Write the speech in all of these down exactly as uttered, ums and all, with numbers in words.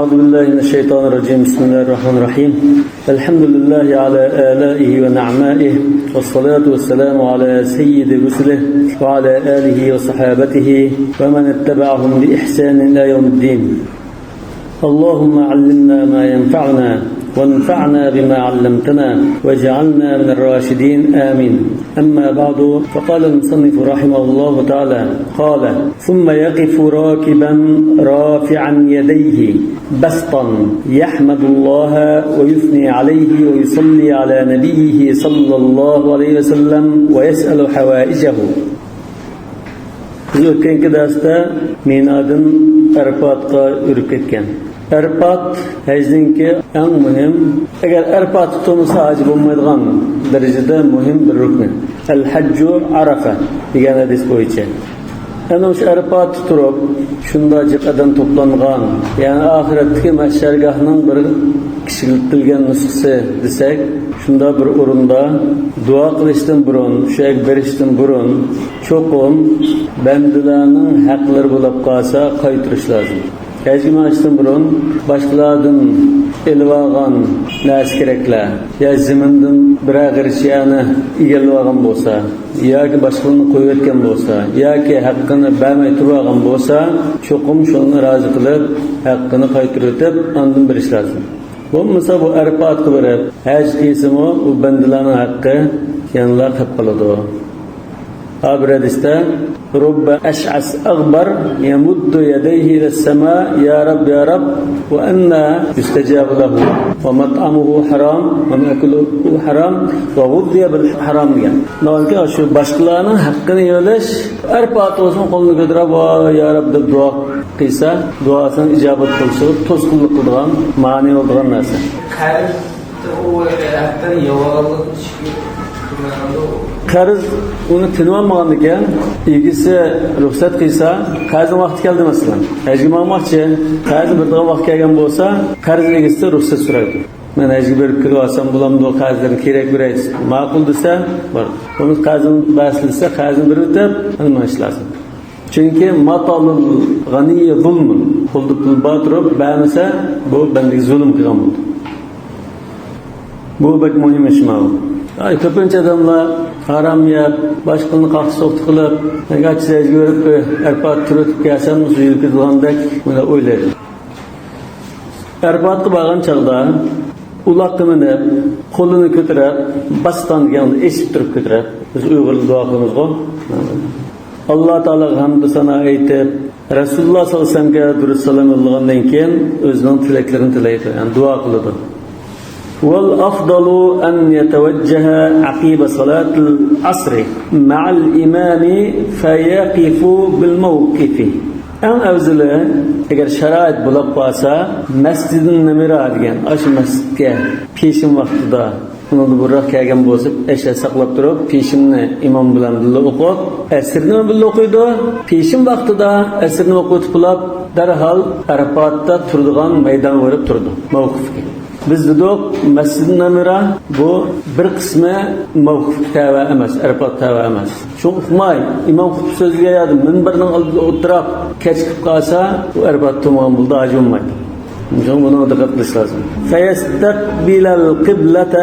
أعوذ بالله من الشيطان الرجيم. بسم الله الرحمن الرحيم. الحمد لله على آلائه ونعمائه، والصلاة والسلام على سيد رسله وعلى آله وصحابته ومن اتبعهم بإحسان إلى يوم الدين. اللهم علمنا ما ينفعنا، وانفعنا بما علمتنا، واجعلنا من الراشدين. آمين. أما بعد، فقال المصنف رحمه الله تعالى، قال: ثم يقف راكبا رافعا يديه بسطا يحمد الله ويثني عليه ويصلي على نبيه صلى الله عليه وسلم ويسأل حوائجه. بىز ئۆتكەنكى دەرستە مىنادىن ئەرپاتقا يۈرۈپ كەتكەن. ئەرپات ھەجنىڭكى ئەڭ مۇھىم، ئەگەر ئەرپاتتا تۇرمىسا ھاجى بولمايدىغان دەرىجىدە مۇھىم بىر رۇكنى. ئەل ھەججۇ ئەرەفە دېگەن ھەدىس بويىچە. ئەنە شۇ ئەرپاتتا تۇرۇپ، شۇنداق جىق ئادەم توپلانغان، يەنى ئاخىرەتتىكى مەھشەرگاھنىڭ بىر كىچىكلىتىلگەن نۇسخىسى دېسەك، شۇنداق بىر ئورۇندا دۇئا قىلىشتىن بۇرۇن، شۇ يەرگە بېرىشتىن بۇرۇن چوقۇم بەندىلەرنىڭ ھەقلىرى بولۇپ قالسا قايتۇرۇش لازىم. ھەجگە مېڭىشتىن بۇرۇن باشقىلاردىن ئېلىۋالغان نەرسە كېرەكلەر يا زېمىندىن بىرەر غىرىچ يەرنى ئىگىلىۋالغان بولسا، ياكى باشقىلارنى قويۇۋەتكەن بولسا، ياكى ھەققىنى بەرمەي تۇرۇۋالغان بولسا، چوقۇم شۇنى رازى قىلىپ، ھەققىنى قايتۇرۇۋېتىپ، ئاندىن بېرىش لازىم. بولمىسا بۇ ئەرپاتقا بېرىپ ھەج قىلسىمۇ، ئۇ بەندىلەرنىڭ ھەققى يەنىلا قېلىپ قالىدۇ. ھا بىر ھەدىستە، رب أشعث أغبر يمد يديه إلى السماء يا رب يا رب وأنى يستجاب له ومطعمه حرام ومأكله حرام وغذي بالحرام دېگەن. ناھايىتى شۇ باشقىلارنىڭ ھەققىنى يۆلەش، ئەرپات بولسۇن، قولىنى كۆتۈرۈپ، ۋاي يا رەب دەپ دۇئا قىلسا، دۇئاسىنىڭ ئىجابەت قىلىشىغا توسقۇنلۇق قىلىدىغان، مانى بولىدىغان نەرسە. قەرز ئۇ ھەقتىن ياۋالغانلىق ئىچكى قەرز ئۇنى تىنىۋالمىغاندىكىن، ئىگىسى رۇخسەت قىلسا، قەرزنىڭ ۋاقتى كەلدى مەسىلەن. ھەجگە ماڭماقچى، قەرزنى بېرىدىغان ۋاقىت كەلگەن بولسا، قەرز ئىگىسى رۇخسەت سورايدۇ. مەن ھەجگە بېرىپ كېلىۋالسام بولامدۇ، قەرزلىرىنى كېرەك بېرەي دېسە، ماقۇل دېسە، بار. بولمىسا قەرزنى بەرسە دېسە، قەرزنى بېرىۋېتىپ، ئاندىن مېڭىش لازىم. چۈنكى ماتالۇل غەنىيي زۇلمۇن. قولدا پۇل بار تۇرۇپ، بەرمىسە، بۇ بەندىگە زۇلۇم قىلغان بولىدۇ. بۇ بەك مۇھىم ئىش ماۋۇ. ئاي، كۆپىنچە ئادەملەر ھارام يەپ، باشقىلارنى قاقتى-سوقتى قىلىپ، ئەگەر چىزەجگە بېرىپ، ئەرپات تۇرۇپ كەلسەم، سۇ يۈرۈپ كېتىدىغاندەك، مۇنداق ئويلايدۇ. ئەرپاتقا بارغان چاغدا ئۇلاققا مىنىپ، قولىنى كۆتۈرۈپ، باستان دېگەندە ئېچىپ تۇرۇپ كۆتۈرۈپ، بىز ئۇيغۇرلار دۇئا قىلىمىزغۇ. ئاللا تائالاغا ھەمدۇ سانا ئېيتىپ، رەسۇلۇللا ساللاللاھۇ ئەلەيھى ۋەسەللەمگە دۇرۇت سالام يوللىغاندىن كېيىن ئۆزىنىڭ تىلەكلىرىنى تىلەيدۇ، يەنى دۇئا قىلىدۇ. والأفضل أن يتوجه عقب صلاة العصر مع الإمام فيقف بالموقف. ئەڭ ئەۋزىلى، ئەگەر شارائىت بولۇپ قالسا، مەسجىدىن نەمىرە دېگەن ئاشۇ مەسچىتكە پېشىن ۋاقتىدا، ئۇنىڭدىن بۇرۇنراق كەلگەن بولسا، ئەشە ساقلاپ تۇرۇپ، پېشىننى ئىمام بىلەن بىللە ئوقۇپ، ئەسىرنىمۇ بىللە ئوقۇيدۇ. پېشىن ۋاقتىدا ئەسىرنى ئوقۇۋېتىپ بولاپ، دەرھال ئەرپاتتا تۇرىدىغان مەيدانغا بېرىپ تۇرىدۇ، مەۋقۇفكە. بىز دېدۇق، مەسجىدى نەمىرە بۇ بىر قىسمى مەۋقۇفقا تەۋە ئەمەس، ئەرپات تەۋە ئەمەس. شۇڭا ئۇقماي، ئىمام خۇتبە سۆزلىگەن يەردە مىنبەرنىڭ ئالدىدا ئولتۇراپ كەچ قىلىپ قالسا، ئۇ ئەرپات تۇرمىغان بولىدۇ، ھاجى بولمايدۇ. شۇڭا بۇنىڭغا دىققەت قىلىش لازىم. فيستقبل القبلة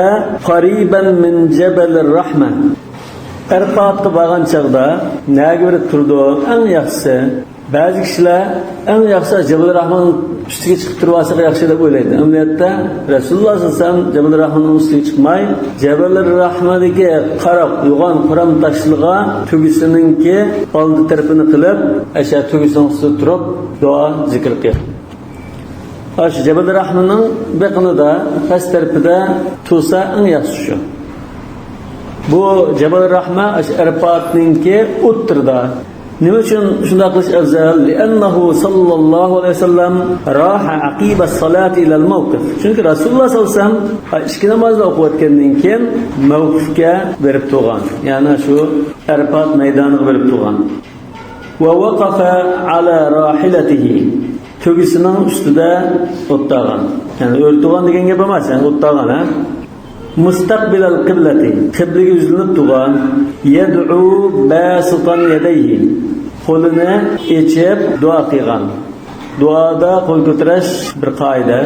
قريبا من جبل الرحمة. ئەرپاتقا بارغان چاغدا نەگە بېرىپ تۇرىدۇ؟ ئەڭ ياخشىسى، بەزى كىشىلەر ئەڭ ياخشى جەبەل راھماننىڭ ئۈستىگە چىقىپ تۇرۇۋالسا ياخشى دەپ ئويلايدۇ. ئەمەلىيەتتە رەسۇلۇللا ساللاللاھۇ ئەلەيھى ۋەسەللەم جەبەل راھماننىڭ ئۈستىگە چىقماي، جەبەل راھمادىكى قاراق يوغان قۇرام تاشلىغا تۆگىسىنىڭكى ئالدى تەرىپىنى قىلىپ، ئەشە تۆگىسىنىڭ ئۈستىدە تۇرۇپ دۇئا، زىكىر قىلغان. ئاشۇ جەبەل راھماننىڭ بېقىنىدا، پەس تەرىپىدە تۇرسا ئەڭ ياخشى شۇ. بۇ جەبەل راھما ئاشۇ ئەرپاتنىڭكى ئوتتۇرىدا. نېمە ئۈچۈن شۇنداق قىلىش ئەۋزەل؟ لأنه صلى الله عليه وسلم راح عقب الصلاة إلى الموقف. چۈنكى رەسۇلۇللا ساللاللاھۇ ئەلەيھى ۋەسەللەم ئىككى نامازنى ئوقۇۋەتكەندىن كېيىن مەۋقۇفكە بېرىپ تۇرغان. يەنى شۇ ئەرپات مەيدانىغا بېرىپ تۇرغان. ووقف على راحلته. تۆگىسىنىڭ ئۈستىدە ئولتۇرغان. يەنى ئۆرە تۇرغان دېگەن گەپ ئەمەس، يەنى ئولتۇرغان، ھە؟ مستقبل القبلة، قىبلىگە يۈزلىنىپ تۇرغان. يدعو باسطا يديه، قولىنى ئېچىپ دۇئا قىلغان. دۇئادا قول كۆتۈرۈش بىر قائىدە.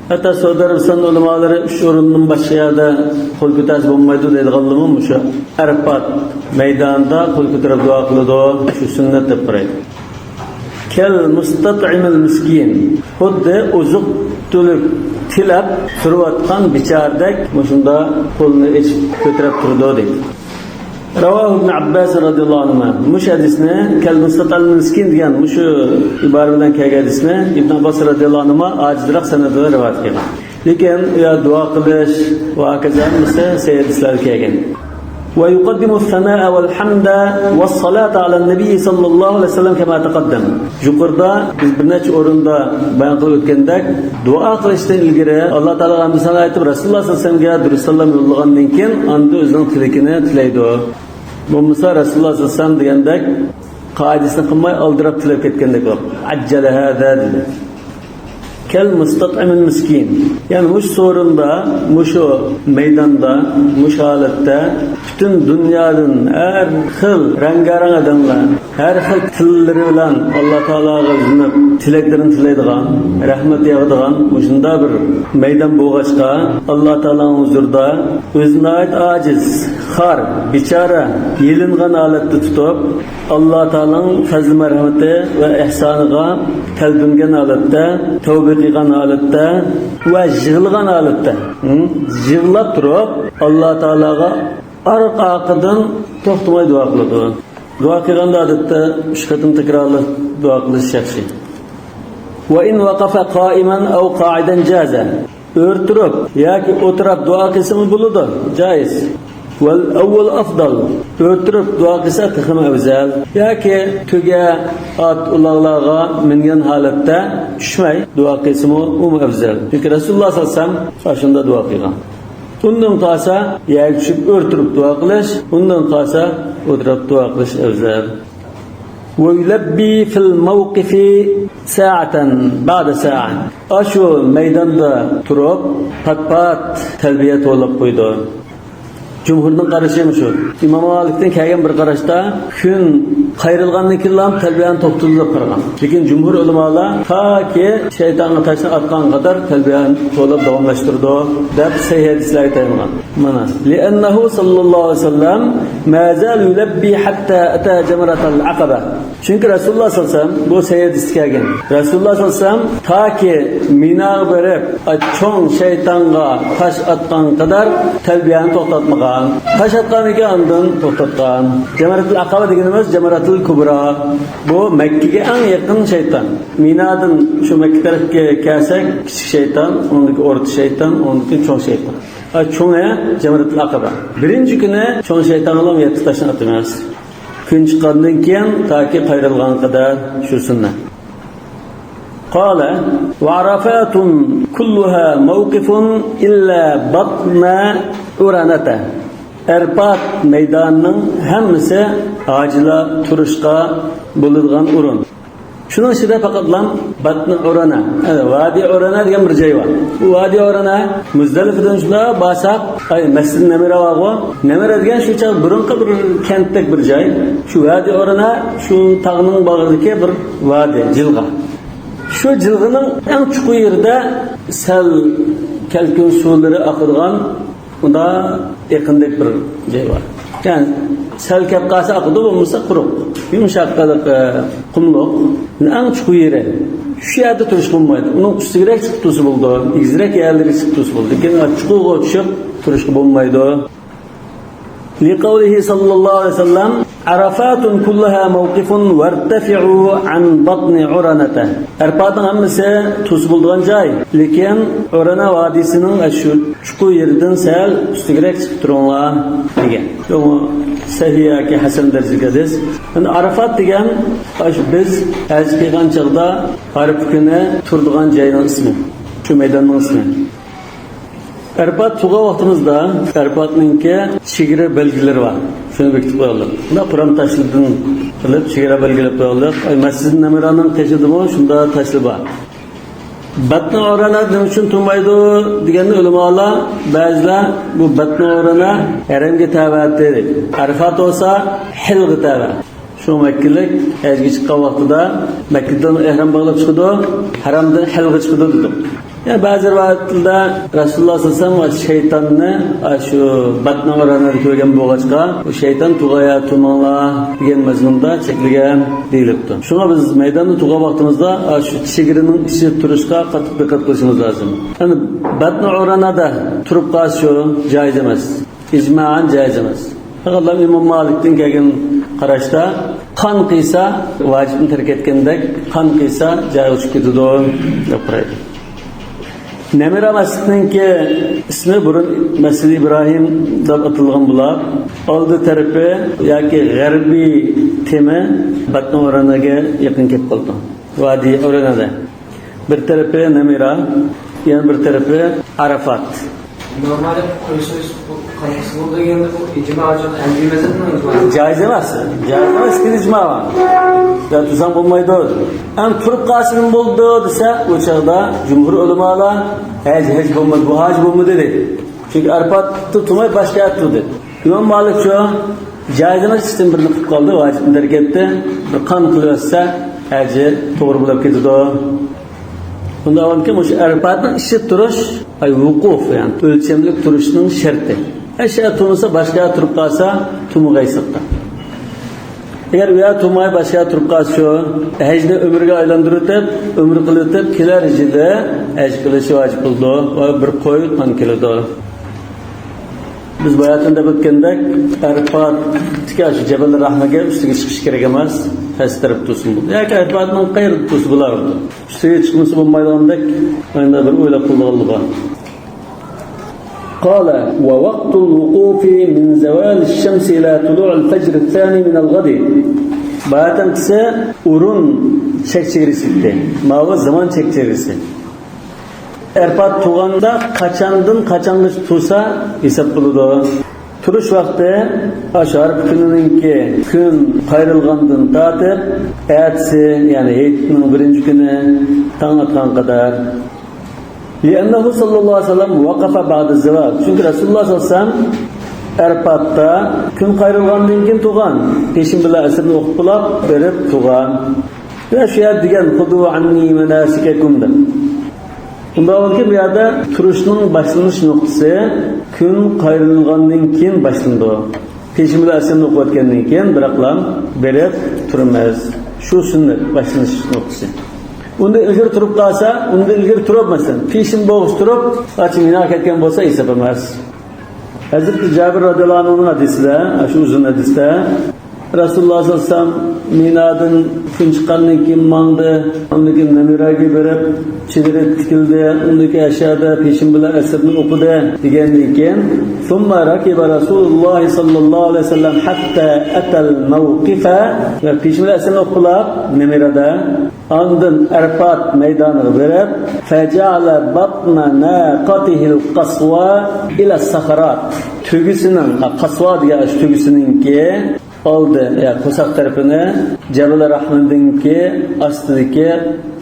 ھەتتا سەئۇدى ئەرەبىستان ئۆلىمالىرى ئۈچ ئورۇندىن باشقا يەردە قول كۆتەرسە بولمايدۇ دەيدىغانلىرىمۇ مۇشۇ ئەرپات مەيدانىدا قول كۆتۈرۈپ دۇئا قىلىدۇ. شۇ سۈننەت دەپ قارايدۇ. كالمستطعم المسكين. خۇددى ئوزۇق تۈلۈك تىلەپ تۇرۇۋاتقان بىچارىدەك مۇشۇنداق قولىنى ئېچىپ كۆتۈرۈپ تۇرىدۇ دەيدۇ. رواه ابن عباس رضي الله عنهما. مۇشۇ ھەدىسنى كالمستطعم المسكين دېگەن مۇشۇ ئىبارە بىلەن كەلگەن ھەدىسنى ئىبن ئابباس رضي الله عنهما ئاجىزراق سەنەد بىلەن رىۋايەت قىلغان. لېكىن يا دۇئا قىلىش ۋە ھاكازا ھەممىسى سەھىھ ھەدىسلەردە كەلگەن. ويقدم الثناء والحمد والصلاة على النبي صلى الله عليه وسلم كما تقدم. يۇقىرىدا بىز بىر نەچچە ئورۇندا بايان قىلىپ ئۆتكەندەك، دۇئا قىلىشتىن ئىلگىرى ئاللا تائالاغا ھەمدۇ سانا ئېيتىپ، رەسۇلۇللا سەللەللاھۇ ئەلەيھى ۋەسەللەمگە دۇرۇت سالام يوللىغاندىن كېيىن ئاندىن ئۆزىنىڭ تىلىكىنى تىلەيدۇ. بولمىسا رەسۇلۇللا سەللەللاھۇ ئەلەيھى ۋەسەللەم دېگەندەك قائىدىسىنى قىلماي ئالدىراپ تىلەپ كەتكەندەك بولۇپ، عجل هذا دېدى. كالمستطعم المسكين. يەنى مۇشۇ سورۇندا، مۇشۇ مەيداندا، مۇشۇ ھالەتتە پۈتۈن دۇنيادىن ھەر خىل رەڭگارەڭ ئادەملەر، ھەر خىل تىللىرى بىلەن ئاللا تائالاغا يۈزلىنىپ تىلەكلىرىنى تىلەيدىغان، رەھمەت ياغىدىغان مۇشۇنداق بىر مەيدان بولغاچقا، ئاللا تائالانىڭ ھۇزۇرىدا ئۆزىنى ناھايىتى ئاجىز، خار، بىچارە، يېلىنغان ھالەتتە تۇتۇپ، ئاللا تائالانىڭ پەزلى مەرھىمىتى ۋە ئېھسانىغا تەلپۈنگەن ھالەتتە، تەۋبە قىلغان ھالەتتە ۋە يىغلىغان ھالەتتە، ھە، يىغلاپ تۇرۇپ، ئاللا تائالاغا ئارقا-ئارقىدىن توختىماي دۇئا قىلىدۇ. دۇئا قىلغاندا ئادەتتە ئۈچ قېتىم تەكرارلاپ دۇئا قىلىش ياخشى. وإن وقف قائما أو قاعدا جاز. ئۆرە تۇرۇپ ياكى ئولتۇراپ دۇئا قىلسىمۇ بولىدۇ، جائىز. والأول أفضل. ئۆرە تۇرۇپ دۇئا قىلسا تېخىمۇ ئەۋزەل. ياكى تۆگە، ئات، ئۇلاغلارغا مىنگەن ھالەتتە چۈشمەي دۇئا قىلسىمۇ ئۇمۇ ئەۋزەل. چۈنكى رەسۇلۇللا سەللەللاھۇ ئەلەيھى ۋەسەللەم ئاشۇنداق دۇئا قىلغان. ئۇندىن قالسا يەرگە چۈشۈپ ئۆرە تۇرۇپ دۇئا قىلىش، ئۇندىن قالسا ئولتۇراپ دۇئا قىلىش ئەۋزەل. ويلبي في الموقف ساعة بعد ساعة. ئاشۇ مەيداندا تۇرۇپ پات-پات تەلبىيە توۋلاپ قويىدۇ. جۇمھۇرنىڭ قارىشى مۇشۇ. ئىمام مالىكتىن كەلگەن بىر قاراشتا كۈن قايرىلغاندىن كېيىنلا تەلبىيەنى توختىتىدۇ دەپ قارىغان. لېكىن جۇمھۇر ئۆلىمالار تاكى شەيتانغا تاشنى ئاتقان قەدەر تەلبىيەنى توۋلاپ داۋاملاشتۇرىدۇ دەپ سەھىھ ھەدىسلەرگە تايانغان. مانا، لأنه صلى الله عليه وسلم ما زال يلبي حتى أتى جمرة العقبة. چۈنكى رەسۇلۇللا سەللەللاھۇ ئەلەيھى ۋەسەللەم، بۇ سەھىھ ھەدىستە كەلگەن، رەسۇلۇللا سەللەللاھۇ ئەلەيھى ۋەسەللەم تاكى مىناغا بېرىپ، ئاي، چوڭ شەيتانغا تاش ئاتقان قەدەر تەلبىيەنى توختاتمىغان. تاش ئاتقاندىن كېيىن ئاندىن توختاتقان. جەمرەتۇل ئەقەبە دېگىنىمىز جەمرەتۇل كۇبرا. بۇ مەككىگە ئەڭ يېقىن شەيتان. مىنادىن شۇ مەككە تەرەپكە كەلسەك، كىچىك شەيتان، ئۇنىڭدىن كېيىن ئورتا شەيتان، ئۇنىڭدىن كېيىن چوڭ شەيتان. ئا، چوڭى جەمرەتۇل ئەقەبە. بىرىنچى كۈنى چوڭ شەيتانغىلا يەتتە تاشنى ئاتىمىز. كۈن چىققاندىن كېيىن تاكى قايرىلغانغا قەدەر شۇ سۈننەت. قال: وعرفات كلها موقف إلا بطن عرنة. ئەرپات مەيدانىنىڭ ھەممىسى ھاجىلار تۇرۇشقا بولىدىغان ئورۇن. شۇنىڭ ئىچىدە پەقەتلا بەتنى ئۇرانە، يەنى ۋادى ئۇرانە دېگەن بىر جاي بار. بۇ ۋادى ئۇرانە مۇزدەلىفىدىن شۇنداق بارساق، ئاي، مەسچىدى نەمىرە بارغۇ. نەمىرە دېگەن شۇ چاغ بۇرۇنقى بىر كەنتتەك بىر جاي. شۇ ۋادى ئۇرانە شۇ تاغنىڭ باغرىدىكى بىر ۋادى، جىلغا. شۇ جىلغىنىڭ ئەڭ چوڭ يېرىدە سەل كەلكۈن سۇلىرى ئاقىدىغان ئۇندا ئېقىندەك بىر جاي بار. يەنى سەل كەپ قالسا ئاقىدۇ، بولمىسا قۇرۇق. يۇمشاق قىلىپ، ئە، قۇملۇق. ئەڭ چوڭ يېرى. شۇ يەردە تۇرۇشقا بولمايدۇ. ئۇنىڭ ئۈستىگىرەك چىقىپ تۇرسا بولىدۇ. ئېگىزرەك يەرلىرىگە چىقىپ تۇرسا بولىدۇ. لېكىن چوڭغا چۈشۈپ تۇرۇشقا بولمايدۇ. لقوله صلى الله عليه وسلم: عرفات كلها موقف وارتفعوا عن بطن عرنة. ئەرپاتنىڭ ھەممىسى تۇرسا بولىدىغان جاي، لېكىن ئۇرانە ۋادىسىنىڭ شۇ چوڭ يېرىدىن سەل ئۈستىگىرەك چىقىپ تۇرۇڭلار دېگەن. بۇ سەھىھ ياكى ھەسەن دەرىجىلىك ھەدىس. ئەمدى ئارافات دېگەن ئاشۇ بىز ھەج قىلغان چاغدا ئارىپا كۈنى تۇرىدىغان جاينىڭ ئىسمى. شۇ مەيداننىڭ ئىسمى. ئەرپات تۇرغان ۋاقتىمىزدا ئەرپاتنىڭكى چېگرا بەلگىلىرى بار. شۇنى بېكىتىپ قويالىدۇق. بۇنداق قۇرام تاشلىرىدىن قىلىپ چېگرا بەلگىلەپ قويالىدۇق. ئاي، مەسچىدى نەمىرانىڭ قېشىدىمۇ شۇنداق تاشلار بار. بەتنى ئۇرانە نېمە ئۈچۈن تۇرمايدۇ دېگەندە ئۆلىمالار، بەزىلەر بۇ بەتنى ئۇرانە ھەرەمگە تەۋە دەيدۇ. ئەرپات بولسا ھىلغا تەۋە. شۇ مەككىلىك ھەجگە چىققان ۋاقتىدا مەككىدىن ئېھرام باغلاپ چىقىدۇ، ھەرەمدىن ھەلغا چىقىدۇ دېدۇق. يەنە بەزى رىۋايەتلەردە رەسۇلۇللا سەللەللاھۇ ئەلەيھى ۋەسەللەم ۋە شەيتاننى شۇ بەتنۇ ئۇرەنەدە كۆرگەن بولغاچقا، بۇ شەيتان تۇغايا تۇماڭلار دېگەن مەزمۇندا چەكلىگەن دېيىلىپتۇ. شۇڭا بىز مەيداندا تۇرغان ۋاقتىمىزدا شۇ چېگرىنىڭ ئىچىدە تۇرۇشقا قاتتىق دىققەت قىلىشىمىز لازىم. يەنى بەتنۇ ئۇرەنەدە تۇرۇپ قالسا شۇ جايىز ئەمەس. ئىجمائەن جايىز ئەمەس. پەقەتلا ئىمام مالىكتىن كەلگەن قاراشتا قان قىيسا ۋاجىپنى تەرك ئەتكەندەك، قان قىيسا جايىغا چۈشۈپ كېتىدۇ دەپ قارايدۇ. نەمىرە مەسچىتىنىڭكى ئىسمى بۇرۇن مەسجىدى ئىبراھىم دەپ ئاتالغان بولۇپ، ئالدى تەرىپى ياكى غەربىي تېمى بەتنۇ ئۇرەنەگە يېقىن كېلىپ قالىدۇ. ۋادى ئۇرەنەدە. بىر تەرىپى نەمىرە، يەنە بىر تەرىپى ئارافات. نورمالدا قويسىڭىز، بۇ قايسى بولدى دېگەندە، بۇ ئىجما ئۈچۈن ھەنىفىي مەزھەپنىڭ ئىجماسى. جايىز ئەمەس. جايىز ئەمەس، كىم ئىجما بار؟ يا تۇرساڭ بولمايدۇ. ئەم تۇرۇپ قالسىمۇ بولىدۇ دېسە، ئۇ چاغدا جۇمھۇر ئۆلىمالار ھەج، ھەج بولمىدى، بۇ ھاج بولمىدى دېدى. چۈنكى ئارپاتتا تۇرماي باشقا يەردە تۇردى. ئىمام مالىكچۇ جايىز ئەمەس ئىشتىن بىرنى قىلىپ قالدى، ۋاجىپنى تەرك ئەتتى. بىر قان قىلىۋەتسە، ھەجى توغرا بولاپ كېتىدۇ. بۇنداق بولغانكى، مۇشۇ ئەرپاتنىڭ ئىچىدە تۇرۇش، ئەي ۋۇقۇف، يەنى ئۆلچەملىك تۇرۇشنىڭ شەرتى. ئەشيا تۇرمىسا، باشقا يەردە تۇرۇپ قالسا، تۇمۇغايسىقتا. ئەگەر ئۇ يەردە تۇرماي، باشقا يەردە تۇرۇپ قالسا، شۇ ھەجنى ئۆمرىگە ئايلاندۇرۇۋېتىپ، ئۆمرە قىلىۋېتىپ، كېلەر يىلى ھەج قىلىشى ۋاجىپ بولىدۇ ۋە بىر قوي قان كېلىدۇ. بىز باياتىن دەپ ئۆتكەندەك، ئەرپاتتىكى شۇ جەبەل رەھمىگە ئۈستىگە چىقىش كېرەك ئەمەس، پەس تەرەپ تۇرسىمۇ بولىدۇ. ياكى ئەرپاتنىڭ قەيرىدە تۇرسا بولىدۇ. ئۈستىگە چىقمىسا بولمايدىغاندەك، مانا بىر ئويلاپ قىلىدىغانلىقى بار. قال: ووقت الوقوف من زوال الشمس إلى طلوع الفجر الثاني من الغد. باياتىنقىسى ئورۇن چەك چېگرىسى ئىدى. ماۋۇ زامان چەك چېگرىسى. ئەرپات تۇرغاندا قاچاندىن قاچانغىچە تۇرسا ھېساب بولىدۇ. تۇرۇش ۋاقتى ئاشۇ ئەرپە كۈنىنىڭكى كۈن قايرىلغاندىن تارتىپ ئەتىسى، يەنى ھېيتنىڭ بىرىنچى كۈنى تاڭ ئاتقان قەدەر. لأنه صلى الله عليه وسلم وقف بعد الزوال. چۈنكى رەسۇلۇللا سەللەللاھۇ ئەلەيھى ۋەسەللەم ئەرپاتتا كۈن قايرىلغاندىن كېيىن تۇرغان، پېشىن بىلەن ئەسىرنى ئوقۇپ بولاپ بېرىپ تۇرغان. ۋە شۇ يەردە دېگەن، خذوا عني مناسككم دەپ. ئۇنداق بولغانكى، بۇ يەردە تۇرۇشنىڭ باشلىنىش نۇقتىسى كۈن قايرىلغاندىن كېيىن باشلىنىدۇ. پېشىن بىلەن ئەسىرنى ئوقۇۋەتكەندىن كېيىن بىراقلا بېرىپ تۇرىمىز. شۇ سۈننەت باشلىنىش نۇقتىسى. ئۇندىن ئىلگىرى تۇرۇپ قالسا، ئۇندىن ئىلگىرى تۇرۇپ، مەسىلەن، پېشىن بولغۇچە تۇرۇپ، ئاچا مىنا كەتكەن بولسا ھېساب ئەمەس. ھەزرىتى جابىر رەزىياللاھۇ ئەنھۇنىڭ ھەدىسىدە، شۇ ئۇزۇن ھەدىستە، رەسۇلۇللا سەللەللاھۇ ئەلەيھى ۋەسەللەم مىنادىن كۈن چىققاندىن كېيىن ماڭدى، ئۇندىن كېيىن نەمىرەگە بېرىپ چېدىر تىكىلدى، ئۇندىن كېيىن ئەشيادا پېشىن بىلەن ئەسىرنى ئوقۇدى دېگەندىن كېيىن، ثم ركب رسول الله صلى الله عليه وسلم حتى أتى الموقف، ۋە پېشىن بىلەن ئەسىرنى ئوقۇپ بولاپ نەمىرەدە، ئاندىن ئەرپات مەيدانىغا بېرىپ، فجعل بطن ناقته القصوى إلى الصخرات. تۆگىسىنىڭ، قاسۋا دېگەن شۇ تۆگىسىنىڭكى ئالدى، يا قورساق تەرىپىنى جەبەل رەھمىدىنكى ئاستىدىكى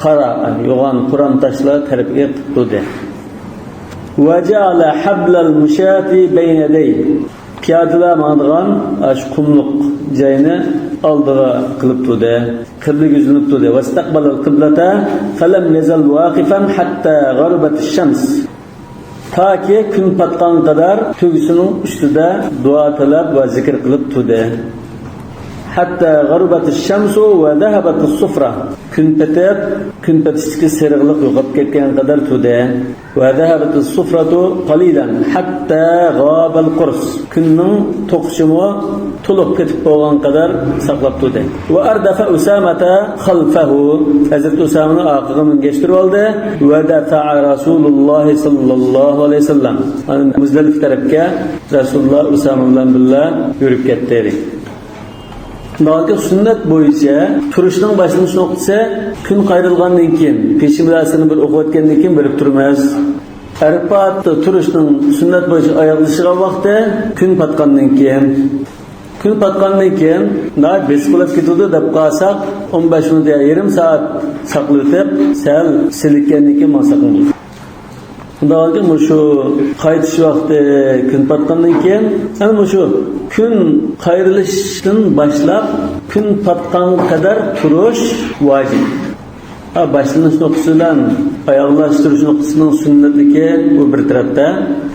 قارا، يوغان قۇرام تاشلار تەرىپىگە قىلىپ تۇردى. وجعل حبل المشاة بين يديه. پىيادىلەر ماڭىدىغان ئاشۇ قۇملۇق جاينى ئالدىغا قىلىپ تۇردى. قىبلىگە يۈزلىنىپ تۇردى. واستقبل القبلة فلم يزل واقفا حتى غربت الشمس. تاكى كۈن پاتقان قەدەر تۆگىسىنىڭ ئۈستىدە دۇئا تىلەپ ۋە زىكىر قىلىپ تۇردى. حتى غربت الشمس وذهبت الصفرة. كۈن پېتىپ، كۈن پېتىشتىكى سېرىقلىق يوقاپ كەتكەن قەدەر تۇردى. وذهبت الصفرة قليلا حتى غاب القرص. كۈننىڭ توقۇشىمۇ تولۇق پېتىپ بولغان قەدەر ساقلاپ تۇردى. وأردف أسامة خلفه. ھەزرىتى ئۇسامىنى ئارقىغا مىنگەشتۈرۈپ ئالدى. ودفع رسول الله صلى الله عليه وسلم. مۇزدەلىپە تەرەپكە رەسۇلۇللا ئۇسامە بىلەن بىللە يۈرۈپ كەتتى. دېمەك، سۈننەت بويىچە تۇرۇشنىڭ باشلىنىش نۇقتىسى كۈن قايرىلغاندىن كېيىن، پېشىن بىلەن ئەسىرنى بىر ئوقۇۋەتكەندىن كېيىن بېرىپ تۇرىمىز. ئەرپاتتا تۇرۇشنىڭ سۈننەت بويىچە ئاياغلىشىدىغان ۋاقتى كۈن پاتقاندىن كېيىن. كۈن پاتقاندىن كېيىن ناھايىتى بېسىق بولۇپ كېتىدۇ دەپ قالساق، ئون بەش مىنۇت يا يېرىم سائەت ساقلىۋېتىپ، سەل سېلىككەندىن كېيىن ماڭساقمۇ بولىدۇ. شۇنداق ئىكەن، مۇشۇ قايتىش ۋاقتى كۈن پاتقاندىن كېيىن، يەنى مۇشۇ كۈن قايرىلىشتىن باشلاپ كۈن پاتقانغا قەدەر تۇرۇش ۋاجىپ. ھا، باشلىنىش نۇقتىسى بىلەن ئاياغلاشتۇرۇش نۇقتىسىنىڭ سۈننەتلىكى بۇ بىر تەرەپتە.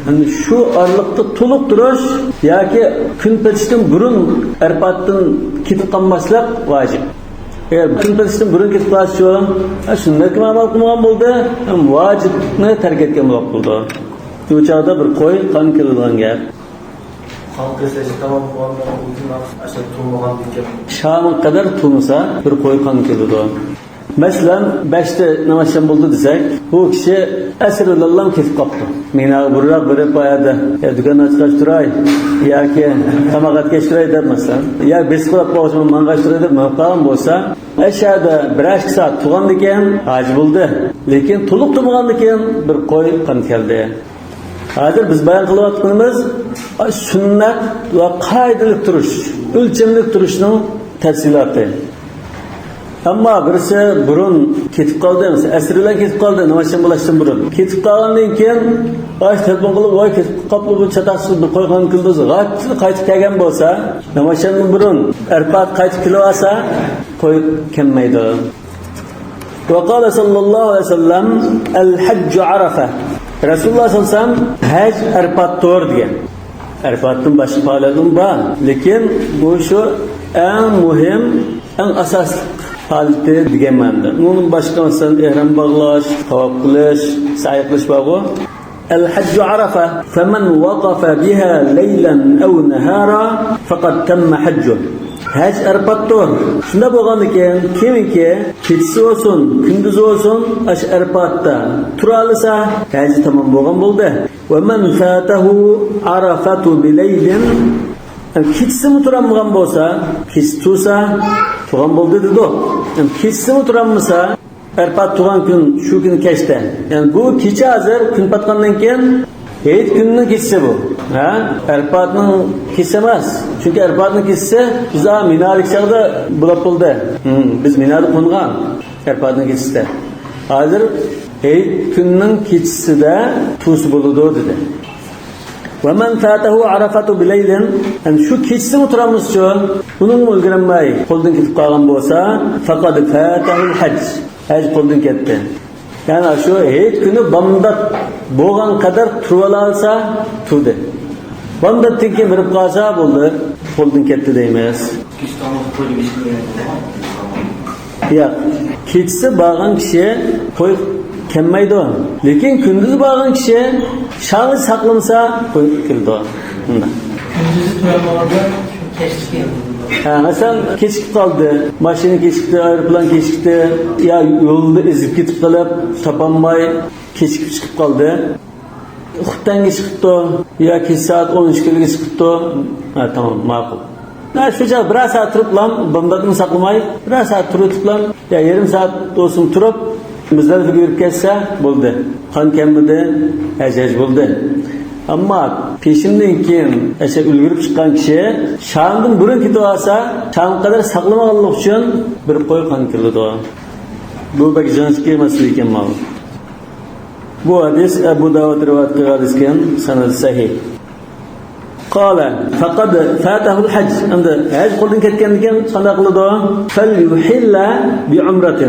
يەنى شۇ ئارىلىقتا تولۇق تۇرۇش ياكى كۈن پېتىشتىن بۇرۇن ئەرپاتتىن كېتىپ قالماسلىق ۋاجىپ. ئەگەر كۈن پېتىشتىن بۇرۇن كېتىپ قالسىچۇ، ھە، سۈننەتكىمۇ ئەمەل قىلمىغان بولدى، ھەم ۋاجىپنى تەرك ئەتكەن بولۇپ قالىدۇ. بۇ چاغدا بىر قوي قان كېلىدىغان گەپ. قان كېسەكچە تامام بولغاندىن كېيىن ئاشۇ تۇرمىغاندىكىن. شامغا قەدەر تۇرمىسا، بىر قوي قان كېلىدۇ. مەسىلەن، بەشتە ناماز شام بولدى دېسەك، بۇ كىشى ئەسىر بىلەنلا كېتىپ قاپتۇ. مىناغا بۇرۇنراق بېرىپ، بۇ يەردە، يا دۇكان ئاچقاچ تۇراي، ياكى تاماق ئەتكەچ تۇراي دەپ، مەسىلەن، يا بېسىپ قالاپ قالغاچ ماڭغاچ تۇراي دەپ مېڭىپ قالغان بولسا، ئەشەدە بىرەر ئىككى سائەت تۇرغاندىكىن ھاجى بولدى. لېكىن تولۇق تۇرمىغاندىكىن بىر قوي قان كەلدى. ھازىر بىز بايان قىلىۋاتقىنىمىز سۈننەت ۋە قائىدىلىك تۇرۇش، ئۆلچەملىك تۇرۇشنىڭ تەپسىلاتى. ئەمما بىرسى بۇرۇن كېتىپ قالدى، مەسىلەن، ئەسىر بىلەن كېتىپ قالدى، ناماز شام بولۇشتىن بۇرۇن. كېتىپ قالغاندىن كېيىن، باش تېلېفون قىلىپ، ۋاي، كېتىپ قاپتۇ بۇ چاتاقسىز، بىر قوي قان كېلىدۇ، غايىب قايتىپ كەلگەن بولسا، ناماز شامدىن بۇرۇن ئەرپات قايتىپ كېلىۋالسا، قوي كەلمەيدۇ. وقال صلى الله عليه وسلم، الحج عرفة. رەسۇلۇللاھ سەللەللاھۇ ئەلەيھى ۋەسەللەم، ھەج ئەرپاتتۇر دېگەن. ئەرپاتتىن باشقا پائالىيەتمۇ بار، لېكىن بۇ شۇ ئەڭ مۇھىم، ئەڭ ئاساسلىق پائالىيىتى دېگەن مەنىدە. ئۇنىڭدىن باشقا، مەسىلەن، ئېھرام باغلاش، تاۋاپ قىلىش، سەئي قىلىش بارغۇ. الحج عرفة، فمن وقف بها ليلا أو نهارا فقد تم حجه. ھەج ئەرپاتتۇر. شۇنداق بولغاندىكىن، كىمكى كېچىسى بولسۇن، كۈندۈزى بولسۇن، ئاشۇ ئەرپاتتا تۇرالىسا، ھەجى تامام بولغان بولدى. ومن فاته عرفة بليل، كېچىسىمۇ تۇرالمىغان بولسا، كېچىسى تۇرسا، تۇرغان بولدى دېدۇق. كېچىسىمۇ تۇرالمىسا، ئەرپات تۇرغان كۈن شۇ كۈنى كەچتە. يەنى بۇ كېچە ھازىر كۈن پاتقاندىن كېيىن ھېيت كۈنىنىڭ كېچىسى بۇ. ھە؟ ئەرپاتنىڭ كېچىسى ئەمەس. چۈنكى ئەرپاتنىڭ كېچىسى بىز مىنادىكى چاغدا بولۇپ بولدى. ھىم، بىز مىنادا قونغان ئەرپاتنىڭ كېچىسىدە. ھازىر ھېيت كۈنىنىڭ كېچىسىدە تۇرسا بولىدۇ دېدى. ومن فاته عرفة بليل، يەنى شۇ كېچىسىمۇ تۇرالمىسىچۇ، ئۇنىڭمۇ ئۈلگۈرەلمەي قولدىن كېتىپ قالغان بولسا، فقد فاته الحج، ھەج قولدىن كەتتى. يەنى شۇ ھېيت كۈنى بامدات بولغان قەدەر تۇرۇۋالالىسا تۇردى. بامداتتىن كېيىن بېرىپ قالسا بولدى، قولدىن كەتتى دەيمىز. ياق، كېچىسى بارغان كىشى قوي كەلمەيدۇ. لېكىن كۈندۈز بارغان كىشى شامنى ساقلىمىسا قوي كېلىدۇ. مۇنداق. كۈندۈزى تۇرالمىغاندا كەچلىكى. ھە، مەسىلەن، كېچىكىپ قالدى. ماشىنا كېچىكتى، ئايروپىلان كېچىكتى. يا يولدا ئېزىپ كېتىپ قېلىپ، تاپالماي كېچىكىپ چىقىپ قالدى. ئۇخۇپ تەڭگە چىقىپتۇ، يا كېچە سائەت ئون ئىككىلەرگە چىقىپتۇ. ھە، تامام، ماقۇل. ھە، شۇ چاغ بىرەر سائەت تۇرۇپلا، بامداتنى ساقلىماي، بىرەر سائەت تۇرۇۋېتىپلا، يا يېرىم سائەت بولسىمۇ تۇرۇپ، مۇزدەلىپىگە يۈرۈپ كەتسە بولدى. قان كەلمىدى، ھەج ھەج بولدى. ئەمما پېشىمدىن كېيىن ئەشە ئۈلگۈرۈپ چىققان كىشى شامدىن بۇرۇن كېتىۋالسا، شامغا قەدەر ساقلىمىغانلىقى ئۈچۈن بىر قوي قان كېلىدۇ. بۇ بەك جانسىكى مەسىلە ئىكەن ماۋۇ. بۇ ھەدىس ئەبۇ داۋۇد رىۋايەت قىلغان ھەدىس ئىكەن، سەنەد سەھىھ. قال، فقد فاته الحج. ئەمدى ھەج قولدىن كەتكەندىن كېيىن قانداق قىلىدۇ؟ فليحل بعمرة.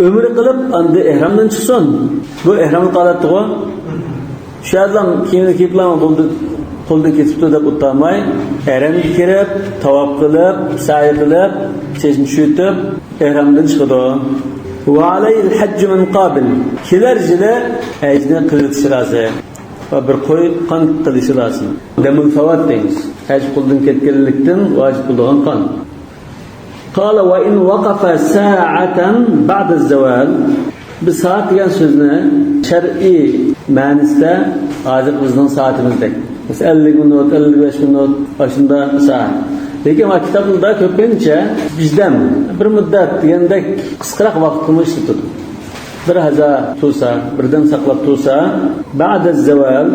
ئۆمرە قىلىپ، ئاندىن ئېھرامدىن چىقسۇن. بۇ ئېھراملىق ھالەتتىغۇ. شۇ يەردىلا كىيىمنى كىيىپلا بولدى، قولدىن كېتىپتۇ دەپ ئولتۇرماي، ھەرەمگە كىرىپ، تاۋاپ قىلىپ، سەئي قىلىپ، چېچىنى چۈشۈرتۈپ، ئېھرامدىن چىقىدۇ. وعليه الحج من قبل. كېلەر يىلى ھەجنى قىلىۋېتىشى لازىم. ۋە بىر قوي قان قىلىشى لازىم. دەمۇل فەۋت دەيمىز. ھەج قولدىن كەتكەنلىكتىن ۋاجىپ بولىدىغان قان. قال وإن وقف ساعة بعد الزوال. بىز سائەت دېگەن سۆزنى شەرئىي مەنىسىدە ھازىرقى بىزنىڭ سائىتىمىزدەك، مەسىلەن، ئەللىك مىنۇت، ئەللىك بەش مىنۇت، ئاشۇنداق سائەت. لېكىن مانا كىتابلاردا كۆپىنچە بىردەم، بىر مۇددەت دېگەندەك قىسقىراق ۋاقىتنىمۇ ئىشلىتىدۇ. بىر ھازا تۇرسا، بىردەم ساقلاپ تۇرسا، بعد الزوال،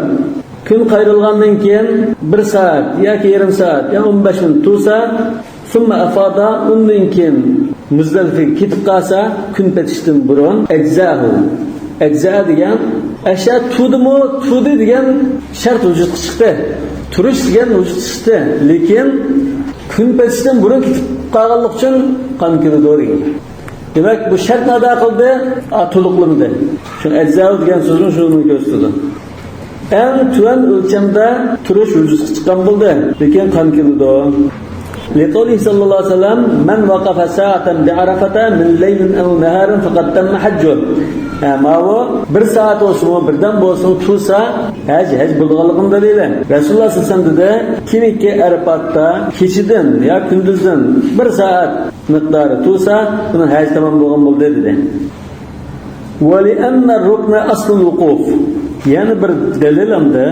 كۈن قايرىلغاندىن كېيىن بىر سائەت ياكى يېرىم سائەت يا ئون بەش مىنۇت تۇرسا، ثم أفاض، ئۇندىن كېيىن مۇزدەلىپىگە كېتىپ قالسا، كۈن پېتىشتىن بۇرۇن، أجزأه. ئەجزا دېگەن ئەشە تۇدىمۇ؟ تۇدى دېگەن شەرت ۋۇجۇدقا چىقتى. تۇرۇش دېگەن ۋۇجۇدقا چىقتى. لېكىن كۈن پېتىشتىن بۇرۇن كېتىپ قالغانلىقى ئۈچۈن قان كېلىدۇ دېگەن. دېمەك، بۇ شەرتنى ئادا قىلدى، ئا، تولۇقلىمىدى. شۇ ئەجزاۋ دېگەن سۆزمۇ شۇنى كۆرسىتىدۇ. ئەڭ تۆۋەن ئۆلچەمدە تۇرۇش ۋۇجۇدقا چىققان بولدى، لېكىن قان كېلىدۇ. لقوله صلى الله عليه وسلم، من وقف ساعة بعرفة من ليل أو نهار فقد تم حجه. ھە، ماۋۇ بىر سائەت بولسىمۇ، بىردەم بولسىمۇ تۇرسا، ھەج، ھەج بولىدىغانلىقىنىڭ دەلىلى. رەسۇلۇللا سەللەللاھۇ ئەلەيھى ۋەسەللەم دېدى، كىمكى ئەرپاتتا كېچىدىن يا كۈندۈزدىن بىر سائەت مىقدارى تۇرسا، بۇنىڭ ھەجى تامام بولغان بولدى، دېدى. ولأن الركن أصل الوقوف. يەنە بىر دەلىل ئەمدى،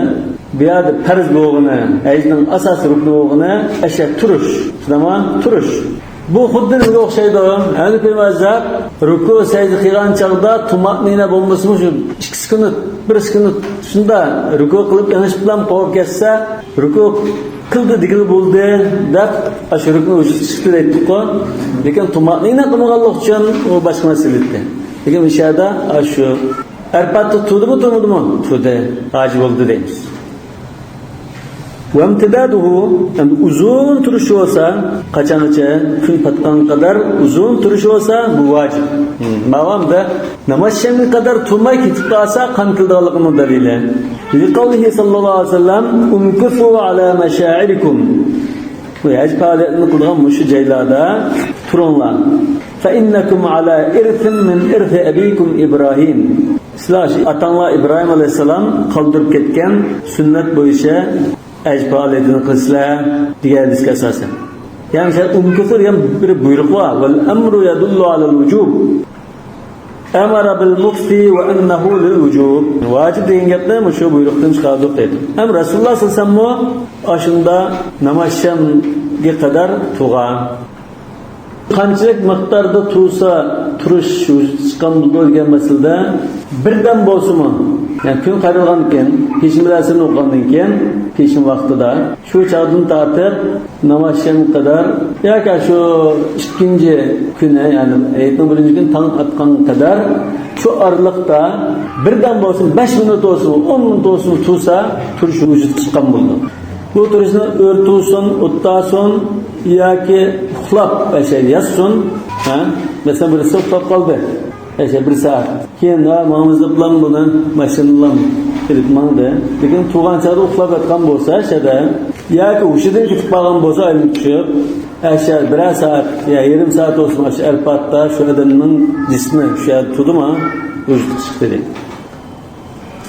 بۇ يەردە پەرز بولغىنى، ھەجنىڭ ئاساسىي رۇكنى بولغىنى ئەشە تۇرۇش. شۇنداقمۇ؟ تۇرۇش. بۇ خۇددى نېمىگە ئوخشايدۇ؟ ھەنىفىي مەزھەپ رۇكۇ سەجدە قىلغان چاغدا تۇمانىنە بولمىسىمۇ، شۇ ئىككى سېكۇنت، بىر سېكۇنت شۇنداق رۇكۇ قىلىپ ئېڭىشىپ بىلەن قويۇپ كەتسە، رۇكۇ قىلدى دېگىلى بولدى دەپ، ئاشۇ رۇكنى ۋۇجۇدقا چىقتى دەيتتۇققۇ. لېكىن تۇمانىنە قىلمىغانلىقى ئۈچۈن ئۇ باشقا مەسىلە ئىدى. لېكىن مۇشۇ يەردە ئاشۇ ئەرپاتتا تۇردىمۇ، تۇرمىدىمۇ؟ تۇردى. ھاجى بولدى دەيمىز. وامتداده، ئەمدى ئۇزۇن تۇرۇش بولسا، قاچانغىچە؟ كۈن پاتقان قەدەر ئۇزۇن تۇرۇش بولسا، بۇ ۋاجىپ. ماۋامدا ناماز شەمگە قەدەر تۇرماي كېتىپ قالسا، قان كېلىدىغانلىقىنىڭ دەلىلى. لقوله صلى الله عليه وسلم، امكثوا على مشاعركم. بۇ ھەج پائالىيەتنى قىلىدىغان مۇشۇ جايلاردا تۇرۇڭلار. فإنكم على إرث من إرث أبيكم إبراهيم. سىلەر شۇ ئاتاڭلار ئىبراھىم ئەلەيھىسسالام قالدۇرۇپ كەتكەن سۈننەت بويىچە ھەج پائالىيىتىنى قىلىسىلەر دېگەن ھەدىسكە ئاساسەن. يەنى شۇ امكثوا دېگەن بىر بۇيرۇق بار. والأمر يدل على الوجوب. أمر بالمكث وأنه للوجوب. ۋاجىپ دېگەن گەپنى مۇشۇ بۇيرۇقتىن چىقاردۇق دەيدۇ. ھەم رەسۇلۇللا سەللەللاھۇ ئەلەيھى ۋەسەللەممۇ ئاشۇنداق ناماز شەمگە قەدەر تۇرغان. قانچىلىك مىقداردا تۇرسا تۇرۇش ۋۇجۇدقا چىققان بولىدۇ دېگەن مەسىلىدە، بىردەم بولسىمۇ، يەنى كۈن قايرىلغاندىن كېيىن، پېشىن بىلەسىنى ئوقۇغاندىن كېيىن، پېشىن ۋاقتىدا، شۇ چاغدىن تارتىپ ناماز شەمگە قەدەر ياكى شۇ ئىككىنچى كۈنى، يەنى ھېيتنىڭ بىرىنچى كۈنى تاڭ ئاتقانغا قەدەر شۇ ئارىلىقتا بىردەم بولسىمۇ، بەش مىنۇت بولسىمۇ، ئون مىنۇت بولسىمۇ تۇرسا، تۇرۇش ۋۇجۇدقا چىققان بولىدۇ. بۇ تۇرۇشنى ئۆرتە تۇرسۇن، ئوتتا تۇرسۇن ياكى ئۇخلاپ، ئەشە ياتسۇن. ھە؟ مەسىلەن، بىرسى ئۇخلاپ قالدى. ئەشە بىر سائەت. كېيىن، ھە، ماڭىمىز دەپلا بۇنى ماشىنىلام ئېلىپ ماڭدى. لېكىن تۇرغان چاغدا ئۇخلاپ ياتقان بولسا، ئەشەدە ياكى ھوشىدىن كېتىپ قالغان بولسا، ئايلىنىپ چۈشۈپ، ئەشە بىرەر سائەت يا يېرىم سائەت بولسىمۇ، ئەشە ئەرپاتتا شۇ ئادەمنىڭ جىسمى شۇ يەردە تۇردىمۇ، ۋۇجۇدقا چىقتى دەيدۇ.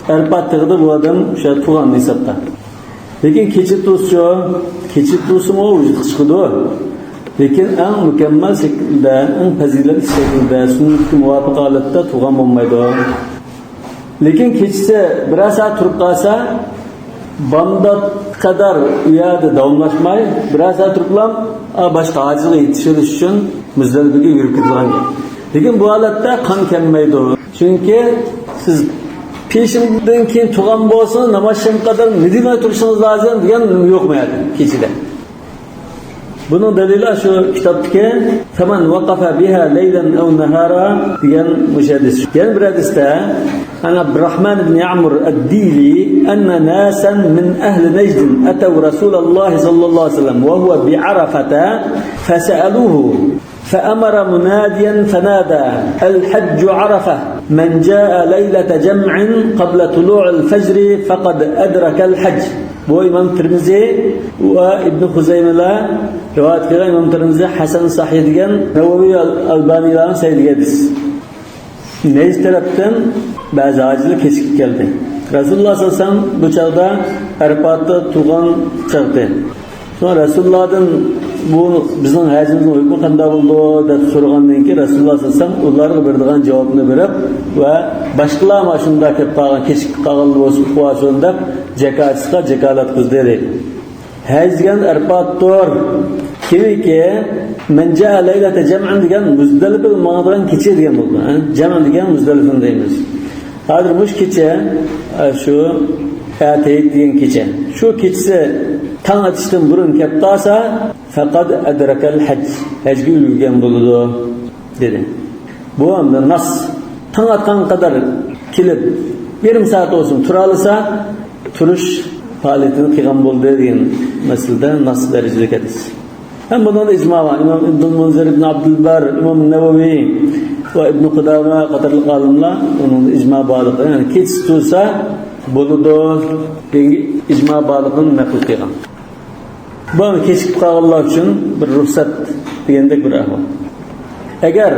ئەرپات تېغىدا بۇ ئادەم شۇ يەردە تۇرغان ھېسابتا. لېكىن كېچە تۇرسىچۇ؟ كېچە تۇرسىمۇ ۋۇجۇدقا چىقىدۇ. لېكىن ئەڭ مۇكەممەل شەكىلدە، ئەڭ پەزىلەتلىك شەكىلدە، سۈننەتكە مۇۋاپىق ھالەتتە تۇرغان بولمايدۇ. لېكىن كېچىسى بىرەر سائەت تۇرۇپ قالسا، بامدات قەدەر ئۇ يەردە داۋاملاشماي، بىرەر سائەت تۇرۇپلا، ئا، باشقا ھاجىتىغا يېتىشىۋېلىش ئۈچۈن مۇزدەلىپىگە يۈرۈپ كېتىدىغان گەپ. لېكىن بۇ ھالەتتە قان كەممەيدۇ. چۈنكى سىز پېشىندىن كېيىن تۇرغان بولسىڭىز، ناماز شەمگە قەدەر نېمە دېمەي تۇرۇشىڭىز لازىم دېگەن يوق بۇ يەردە كېچىدە. بۇنىڭ دەلىلى شۇ كىتابتىكى فمن وقف بها ليلا أو نهارا دېگەن مۇشۇ ھەدىس. يەنە بىر ھەدىستە عن عبد الرحمن بن عمرو الديلي أن ناسا من أهل نجد أتوا رسول الله صلى الله عليه وسلم وهو بعرفة فسألوه فأمر مناديا فنادى الحج عرفة من جاء ليلة جمع قبل طلوع الفجر فقد أدرك الحج. بۇ ئىمام تىرمىزى ۋە ئىبن خۇزەيمىلەر رىۋايەت قىلغان، ئىمام تىرمىزى ھەسەن سەھىھ دېگەن، نەۋەۋى ئەلبانىيلارنىڭ سەھىھ دېگەن ھەدىس. نەجد تەرەپتىن بەزى ھاجىلار كېچىكىپ كەلدى. رەسۇلۇللا سەللەللاھۇ ئەلەيھى ۋەسەللەم بۇ چاغدا ئەرپاتتا تۇرغان چاغدى. شۇڭا رەسۇلۇللادىن بۇ بىزنىڭ ھەجىمىزنىڭ ھۆكمى قانداق بولىدۇ دەپ سورىغاندىن كېيىن، رەسۇلۇللا سەللەللاھۇ ئەلەيھى ۋەسەللەم ئۇلارغا بېرىدىغان جاۋابنى بېرىپ ۋە باشقىلار مانا شۇنداق كېلىپ قالغان، كېچىكىپ قالغانلار بولسا ئۇقۇۋالسۇن دەپ جاكارچىسىغا جاكارلات قىلدى دەيدۇ. ھەج دېگەن ئەرپاتتۇر. كىمكى مەن جاء لەيلەتە جەمئىن دېگەن مۇزدەلىپىگە ماڭىدىغان كېچە دېگەن بولىدۇ. ھە؟ جەمئ دېگەن مۇزدەلىپىنى دەيمىز. ھازىر مۇشۇ كېچە، ئە، شۇ ئەتەيت دېگەن كېچە. شۇ كېچىسى تاڭ ئېتىشتىن بۇرۇن كەپ قالسا، فەقەد ئەدرەكەل ھەج. ھەجگە ئۈلگۈرگەن بولىدۇ، دېدى. بۇ ئەمدى ناس تاڭ ئاتقانغا قەدەر كېلىپ، يېرىم سائەت بولسۇن تۇرالىسا، تۇرۇش پائالىيىتىنى قىلغان بولدى دېگەن مەسىلىدە ناس دەرىجىلىك ھەدىس. ھەم بۇنىڭدا ئىجما بار. ئىمام ئىبنۇل مۇنزىر، ئىبن ئابدۇلبار، ئىمام نەۋەۋى ۋە ئىبن قۇدامە قاتارلىق ئالىملار ئۇنىڭدا ئىجما بارلىقى، يەنى كېچىسى تۇرسا بولىدۇ دېگەن ئىجما بارلىقىنى نەقىل قىلغان. بۇ كېچىكىپ قالغانلار ئۈچۈن بىر رۇخسەت دېگەندەك بىر ئەھۋال. ئەگەر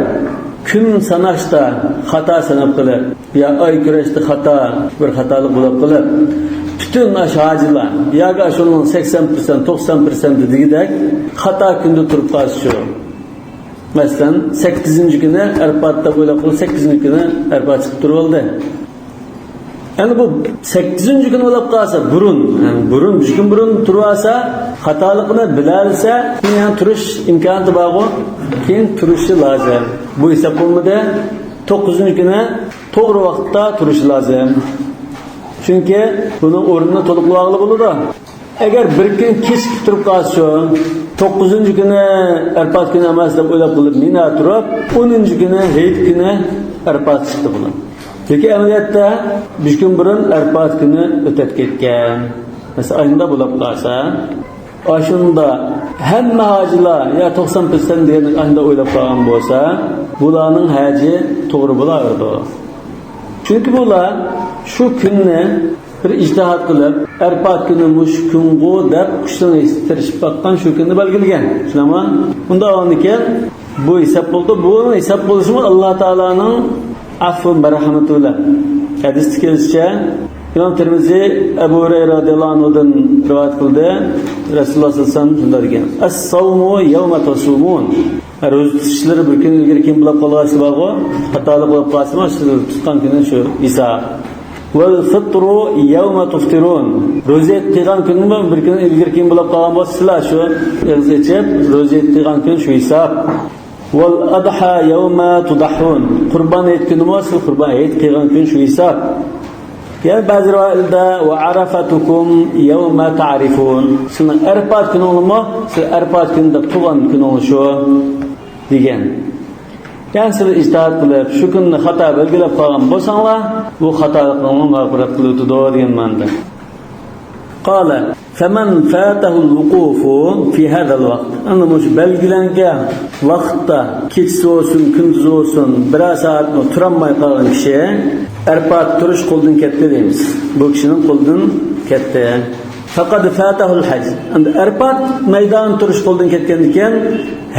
كۈن ساناشتا خاتا ساناپ قېلىپ، يا ئاي كۈرەشتە خاتا، بىر خاتالىق بولۇپ قېلىپ، پۈتۈن ئاشۇ ھاجىلار ياكى ئاشۇنىڭ سەكسەن پىرسەنت، توقسان پىرسەنت دېگۈدەك خاتا كۈندە تۇرۇپ قالسا شۇ. مەسىلەن، سەككىزىنچى كۈنى ئەرپات دەپ ئويلاپ قويۇپ، سەككىزىنچى كۈنى ئەرپات چىقىپ تۇرۇۋالدى. ئەمدى بۇ سەككىزىنچى كۈنى بولۇپ قالسا، بۇرۇن، يەنى بۇرۇن، بىر كۈن بۇرۇن تۇرۇپ ئالسا، خاتالىقىنى بىلەلىسە، يەنە تۇرۇش ئىمكانىيىتى بارغۇ، كېيىن تۇرۇشى لازىم. بۇ ھېساب بولمىدى. توققۇزىنچى كۈنى توغرا ۋاقىتتا تۇرۇشى لازىم. چۈنكى بۇنىڭ ئورنىنى تولۇقلاۋالغىلى بولىدۇ. ئەگەر بىر كۈن كېچىكىپ تۇرۇپ قالسا، شۇ توققۇزىنچى كۈنى ئەرپات كۈنى ئەمەس دەپ ئويلاپ قېلىپ، مىنا تۇرۇپ، ئونىنچى كۈنى ھېيت كۈنى ئەرپات چىقتى بۇلار. لېكىن ئەمەلىيەتتە بىر كۈن بۇرۇن ئەرپات كۈنى ئۆتۈپ كەتكەن. مەسىلەن، ئاينىدا بولۇپ قالسا، ئاشۇندا ھەممە ھاجىلار يا توقسان پىرسەنت دېگەندەك ئاينىدا ئويلاپ قالغان بولسا، بۇلارنىڭ ھەجى توغرا بولاۋېرىدۇ. چۈنكى بۇلار شۇ كۈننى بىر ئىجتىھات قىلىپ، ئەرپات كۈنى مۇشۇ كۈنغۇ دەپ كۈچلىرىنى تىرىشىپ باققان، شۇ كۈننى بەلگىلىگەن. شۇنداقمۇ؟ ئۇنداق بولغاندىكىن بۇ ھېساب بولدى. بۇنىڭ ھېساب بولۇشىمۇ ئاللا تائالانىڭ ئەفۇ مەرھەمىتى بىلەن. ھەدىستە كېلىشىچە، ئىمام تىرمىزى ئەبۇ ھۇرەيرە رازىياللاھۇ ئەنھۇدىن رىۋايەت قىلدى. رەسۇلۇللاھ سەللەللاھۇ ئەلەيھى ۋەسەللەم شۇنداق دېگەن: «ئەس-سەۋمۇ يەۋمە تەسۇمۇن.» روزا تۇتۇشلىرى بىر كۈن ئىلگىرى كېيىن بولۇپ قالغان بارغۇ، خاتالىق بولۇپ قالسىمۇ، شۇ تۇتقان كۈنى شۇ ھېساب. «ۋەل فىترۇ يەۋمە تۇفتىرۇن.» روزا ھېيت قىلغان كۈنمۇ بىر كۈن ئىلگىرى كېيىن بولۇپ قالغان بولسىلا، شۇ ئېغىز ئېچىپ، روزا ھېيت قىلغان كۈن شۇ ھېساب. «ۋەل ئەدھا يەۋمە تۇدەھھۇن.» قۇربان ھېيت كۈنىمۇ سىز قۇربان ھېيت قىلغان كۈن شۇ ھېساب. يەنە بەزى رىۋايەتلەردە: «ۋە ئەرەفەتۇكۇم يەۋمە تەئرىفۇن.» سىزنىڭ ئەرپات كۈنۈڭلارمۇ سىز ئەرپات كۈنى دەپ تۇرغان كۈنۈڭلار شۇ دېگەن. يەنى سىلەر ئىجتىھات قىلىپ، شۇ كۈننى خاتا بەلگىلەپ قالغان بولساڭلار، بۇ خاتالىقىڭلارنى مەغپىرەت قىلىۋېتىدۇ دېگەن مەنىدە. قال: فمن فاته الوقوف في هذا الوقت. ئەمدى مۇشۇ بەلگىلەنگەن ۋاقىتتا، كېچىسى بولسۇن، كۈندۈزى بولسۇن، بىرەر سائەتمۇ تۇرالماي قالغان كىشى، ئەرپات تۇرۇش قولدىن كەتتى دەيمىز. بۇ كىشىنىڭ قولىدىن كەتتى. فقد فاته الحج. ئەمدى ئەرپات مەيدانى تۇرۇش قولدىن كەتكەندىكىن،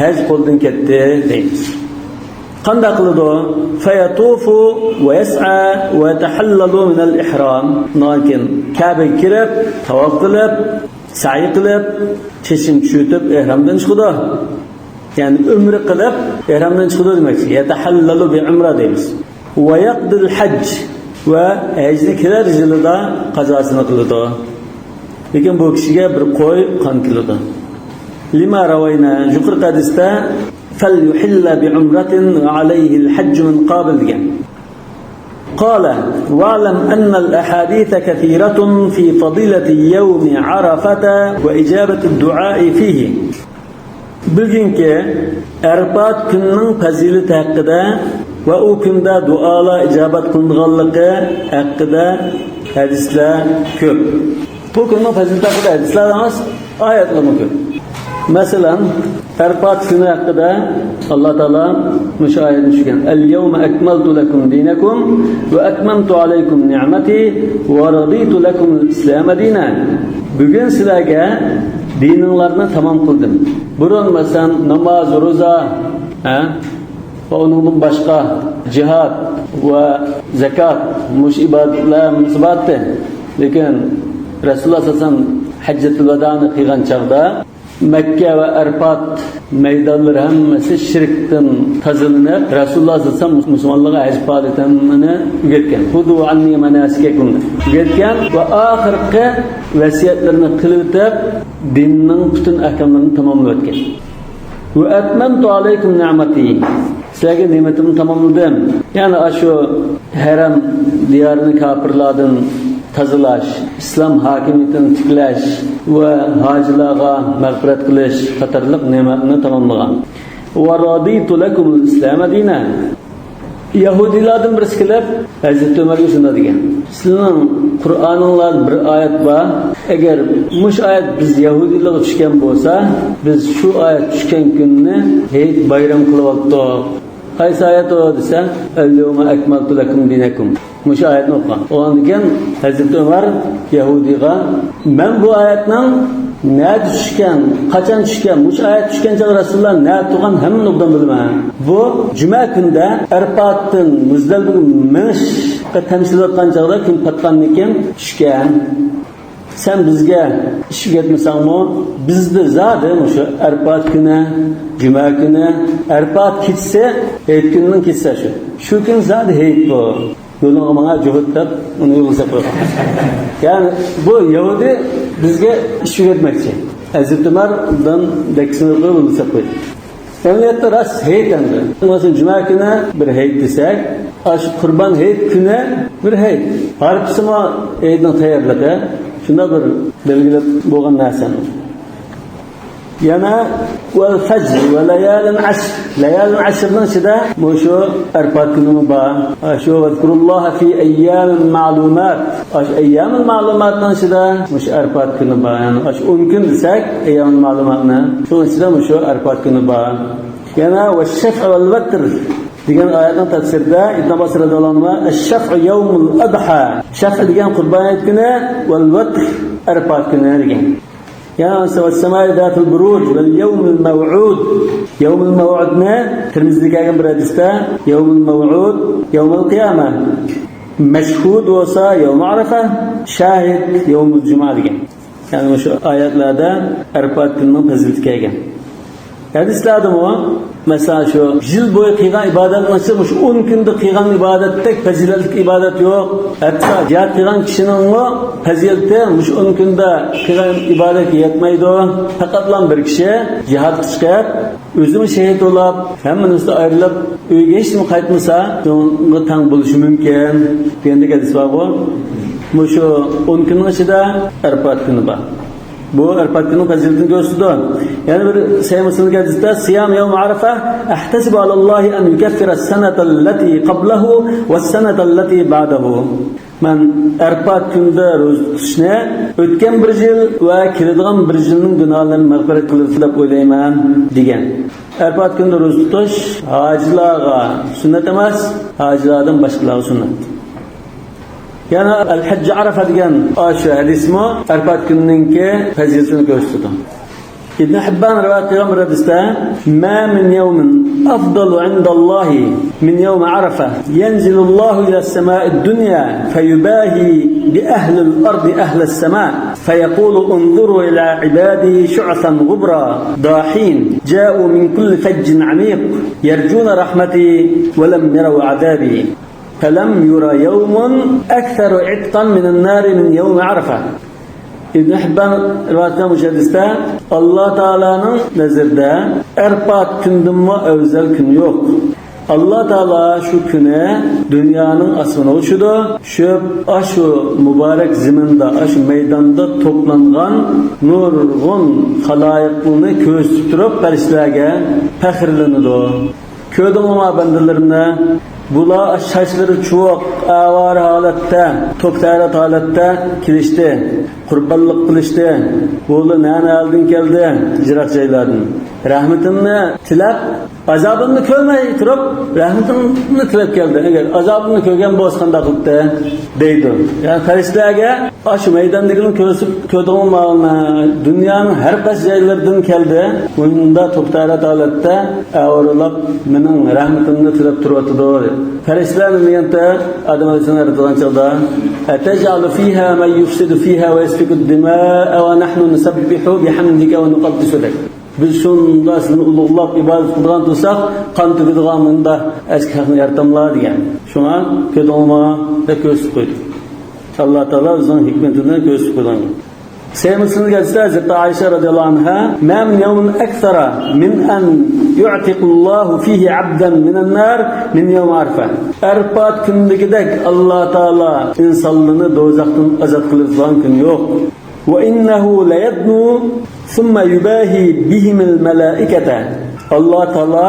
ھەج قولدىن كەتتى دەيمىز. قانداق قىلىدۇ؟ فيطوف ويسعى ويتحلل من الإحرام. ئۇنىڭدىن كېيىن كەبىگە كىرىپ، تاۋاپ قىلىپ، سەي قىلىپ، چېچىنى چۈشۈرتۈپ، ئېھرامدىن چىقىدۇ. يەنى ئۆمرە قىلىپ، ئېھرامدىن چىقىدۇ دېمەكچى. يتحلل بعمرة دەيمىز. ويقضي الحج. ۋە ھەجنى كېلەر يىلىدا قازاسىنى قىلىدۇ. لېكىن بۇ كىشىگە بىر قوي قان كېلىدۇ. لما روينا، يۇقىرىقى ھەدىستە فليحل بعمرة وعليه الحج من قبل دېگەن. قال: واعلم أن الأحاديث كثيرة في فضيلة يوم عرفة وإجابة الدعاء فيه. بىلگىنكى، ئەرپات كۈنىنىڭ پەزىلىتى ھەققىدە ۋە ئۇ كۈندە دۇئالار ئىجابەت قىلىنىدىغانلىقى ھەققىدە ھەدىسلەر كۆپ. بۇ كۈننىڭ پەزىلىتى ھەققىدە ھەدىسلەر ئەمەس، ئايەتلەرمۇ كۆپ. مەسىلەن، ئەرپات كۈنى ھەققىدە ئاللا تائالا مۇشۇ ئايەتنى چۈشۈرگەن: اليوم أكملت لكم دينكم وأتممت عليكم نعمتي ورضيت لكم الإسلام دينا. بۈگۈن سىلەرگە دىنىڭلارنى تامام قىلدىم. بۇرۇن، مەسىلەن، ناماز، روزا، ھە؟ ۋە ئۇنىڭدىن باشقا جىھاد ۋە زەكات، مۇشۇ ئىبادەتلەر ھەممىسى بارتى. لېكىن رەسۇلۇللاھ سەللەللاھۇ ئەلەيھى ۋەسەللەم ھەججەتۇل ۋەدانى قىلغان چاغدا مەككە ۋە ئەرپات مەيدانلىرى ھەممىسى شىركتىن تازىلىنىپ، رەسۇلۇللاھ سەللەللاھۇ ئەلەيھى ۋەسەللەم مۇسۇلمانلارغا ھەج پائالىيىتىنى ئۆگەتكەن. خذوا عني مناسككم ئۆگەتكەن ۋە ئاخىرقى ۋەسىيەتلىرىنى قىلىۋېتىپ، دىننىڭ پۈتۈن ئەھكاملىرىنى تاماملىۋەتكەن. وأتممت عليكم نعمتي. سىلەرگە نېمىتىمنى تاماملىدىم. يەنى ئاشۇ ھەرەم دىيارىنى كاپىرلاردىن تازىلاش، ئىسلام ھاكىمىيىتىنى تىكلەش ۋە ھاجىلارغا مەغپىرەت قىلىش قاتارلىق نېمەتنى تاماملىغان. ورضيت لكم الإسلام دينا. يەھۇدىيلاردىن بىرسى كېلىپ، ھەزرىتى ئۆمەرگە شۇنداق دېگەن: «سىلىنىڭ قۇرئانىڭلاردا بىر ئايەت بار، ئەگەر مۇشۇ ئايەت بىز يەھۇدىيلارغا چۈشكەن بولسا، بىز شۇ ئايەت چۈشكەن كۈننى ھېيت بايرام قىلىۋالاتتۇق.» «قايسى ئايەت ئۇ؟» دېسە، «اليوم أكملت لكم دينكم.» مۇشۇ ئايەتنى ئوقۇغان. ئۇنىڭدىن كېيىن ھەزرىتى ئۆمەر يەھۇدىيغا: «مەن بۇ ئايەتنىڭ نەدە چۈشكەن، قاچان چۈشكەن، مۇشۇ ئايەت چۈشكەن چاغدا رەسۇلۇللا نەدە تۇرغان، ھەممىنى ئوبدان بىلىمەن. بۇ جۈمە كۈندە ئەرپاتتىن مۇزدەلىپىگە مېڭىشقا تەمشىلىۋاتقان چاغدا كۈن پاتقاندىن كېيىن چۈشكەن. سەن بىزگە ئىش ئۆگەتمىسەڭمۇ، بىزدە زادى مۇشۇ ئەرپات كۈنى، جۈمە كۈنى، ئەرپات كېچىسى، ھېيت كۈنىنىڭ كېچىسى شۇ. شۇ كۈن زادى ھېيت بۇ. يولۇڭغا ماڭا جوھۇت» دەپ، ئۇنى يولغا سېلىپ قويغان. يەنى بۇ يەھۇدىي بىزگە ئىش ئۆگەتمەكچى. ھەزرىتى ئۆمەردىن دەككىسىنى قويۇپ، يولغا سېلىپ قويدى. ئەمەلىيەتتە راست ھېيت ئەمدى. مەسىلەن، جۈمە كۈنى بىر ھېيت دېسەك، ئاشۇ قۇربان ھېيت كۈنى بىر ھېيت. ھارپىسىمۇ ھېيتنىڭ تەييارلىقى. شۇنداق بىر بەلگىلەپ بولغان نەرسە. يەنە «ۋەل فەجر ۋە لەيالىن ئەشر». لەيالىن ئەشرنىڭ ئىچىدە مۇشۇ ئەرپات كۈنىمۇ بار. شۇ «ۋەزكۇرۇللاھە فى ئەييامىن مەلۇمات». ئاشۇ ئەييامىل مەلۇماتنىڭ ئىچىدە مۇشۇ ئەرپات كۈنى بار. يەنى ئاشۇ ئون كۈن دېسەك، ئەييامىل مەلۇماتنى، شۇنىڭ ئىچىدە مۇشۇ ئەرپات كۈنى بار. يەنە «ۋەششەفئى ۋەل ۋەتر» دېگەن ئايەتنىڭ تەپسىرىدە ئىبن ئابباس رەزىياللاھۇ ئەنھۇما «ئەششەفئۇ يەۋمۇل ئەدھا». شەفئ دېگەن قۇربان ھېيت كۈنى، «ۋەل ۋەتر» ئەرپات كۈنى دېگەن. يەنە «ۋەسسەمائى زاتىل بۇرۇج ۋەل يەۋمىل مەۋئۇد». يەۋمىل مەۋئۇدنى تىرمىزىدە كەلگەن بىر ھەدىستە، يەۋمىل مەۋئۇد يەۋمەل قىيامە. مەشھۇد بولسا يەۋمۇ ئارافە، شاھىد يەۋمۇل جۇمۇئە دېگەن. يەنى مۇشۇ ئايەتلەردە ئەرپات كۈنىنىڭ پەزىلىتى كەلگەن. ھەدىسلەردىمۇ، مەسىلەن، شۇ يىل بويى قىلغان ئىبادەتنىڭ ئىچىدە مۇشۇ ئون كۈندە قىلغان ئىبادەتتەك پەزىلەتلىك ئىبادەت يوق. ھەتتا جىھاد قىلغان كىشىنىڭمۇ پەزىلىتى مۇشۇ ئون كۈندە قىلغان ئىبادەتكە يەتمەيدۇ. پەقەتلا بىر كىشى جىھادقا چىقىپ، ئۆزىمۇ شېھىت بولۇپ، ھەممە نەرسىدىن ئايرىلىپ، ئۆيىگە ھېچنېمە قايتمىسا، شۇنىڭغا تەڭ بولۇشى مۇمكىن دېگەندەك ھەدىس بارغۇ. مۇشۇ ئون كۈننىڭ ئىچىدە ئەرپات كۈنى بار. بۇ ئەرپات كۈنىنىڭ پەزىلىتىنى كۆرسىتىدۇ. يەنە بىر سەھىھ مۇسلىمدىكى ھەدىستە، «صيام يوم عرفة أحتسب على الله أن يكفر السنة التي قبله والسنة التي بعده». مەن ئەرپات كۈنىدە روزا تۇتۇشنى ئۆتكەن بىر يىل ۋە كېلىدىغان بىر يىلنىڭ گۇناھلىرىنى مەغپىرەت قىلىدۇ دەپ ئويلايمەن، دېگەن. ئەرپات كۈنىدە روزا تۇتۇش ھاجىلارغا سۈننەت ئەمەس، ھاجىلاردىن باشقىلارغا سۈننەت. يەنە «ئەل ھەججۇ ئەرەفە» دېگەن ئاشۇ ھەدىسمۇ ئەرپات كۈنىنىڭكى پەزىلىتىنى كۆرسىتىدۇ. ئىبن ھىببان رىۋايەت قىلغان بىر ھەدىستە، «ما من يوم أفضل عند الله من يوم عرفة، ينزل الله إلى السماء الدنيا فيباهي بأهل الأرض أهل السماء، فيقول: انظروا إلى عبادي شعثا غبرا ضاحين، جاءوا من كل فج عميق، يرجون رحمتي ولم يروا عذابي. فلم ير يوم أكثر عتقا من النار من يوم عرفة». ئىبن ھىببان رىۋايەت قىلغان مۇشۇ ھەدىستە، ئاللا تائالانىڭ نەزىرىدە ئەرپات كۈندىنمۇ ئەۋزەل كۈن يوق. ئاللا تائالا شۇ كۈنى دۇنيانىڭ ئاسمىنىغا چۈشىدۇ. چۈشۈپ، ئاشۇ مۇبارەك زېمىندا، ئاشۇ مەيداندا توپلانغان نۇرغۇن خالايىقنى كۆرسىتىپ تۇرۇپ، پەرىشتىلەرگە پەخىرلىنىدۇ. «كۆردۈڭلارمۇ بەندىلىرىمنى؟ بۇلار چاچلىرى چۇۋۇق، ئاۋارە ھالەتتە، توك-تارات ھالەتتە كېلىشتى، قۇربانلىق قىلىشتى. بۇلار نە-نەلەردىن كەلدى؟ يىراق جايلاردىن. رەھمىتىمنى تىلەپ، ئازابىمنى كۆرمەي تۇرۇپ، رەھمىتىمنى تىلەپ كەلدى. ئەگەر ئازابىمنى كۆرگەن بولسا قانداق قىلاتتى؟» دەيدۇ. يەنى پەرىشتىلەرگە، «ئاشۇ مەيداندىكىنى كۆرسە، كۆردۈڭمۇ ماۋۇنى؟ دۇنيانىڭ ھەر قايسى جايلىرىدىن كەلدى. مۇندا توك-تارات ھالەتتە ئاۋارىلاپ مېنىڭ رەھمىتىمنى تىلەپ تۇرۇۋاتىدۇ.» پەرىشتىلەر نېمە دېگەنتى؟ ئادەم ئەلەيھىسسالام يارىتىلغان چاغدا، «أتجعل فيها من يفسد فيها ويسفك الدماء ونحن نسبح بحمدك ونقدس لك». «بىز شۇنداق سېنى ئۇلۇغلاپ ئىبادەت قىلىدىغان تۇرساق، قان تۆكىدىغان مۇنداق ئەسكى خەقنى يارىتاملا؟» دېگەن. شۇڭا «كۆردۈڭلارمۇ؟» دەپ كۆرسىتىپ قويدى. ئاللا تائالا ئۆزىنىڭ ھېكمىتىنى كۆرسىتىپ قويغان. سەھىھ مۇسلىمدىكى ھەدىستە ھەزرىتى ئائىشە رەزىياللاھۇ ئەنھا، «ما من يوم أكثر من أن يعتق الله فيه عبدا من النار من يوم عرفة». ئەرپات كۈنىدىكىدەك ئاللا تائالا ئىنسانلارنى دوزاختىن ئازاد قىلىدىغان كۈن يوق. «وإنه ليدنو ثم يباهي بهم الملائكة». ئاللا تائالا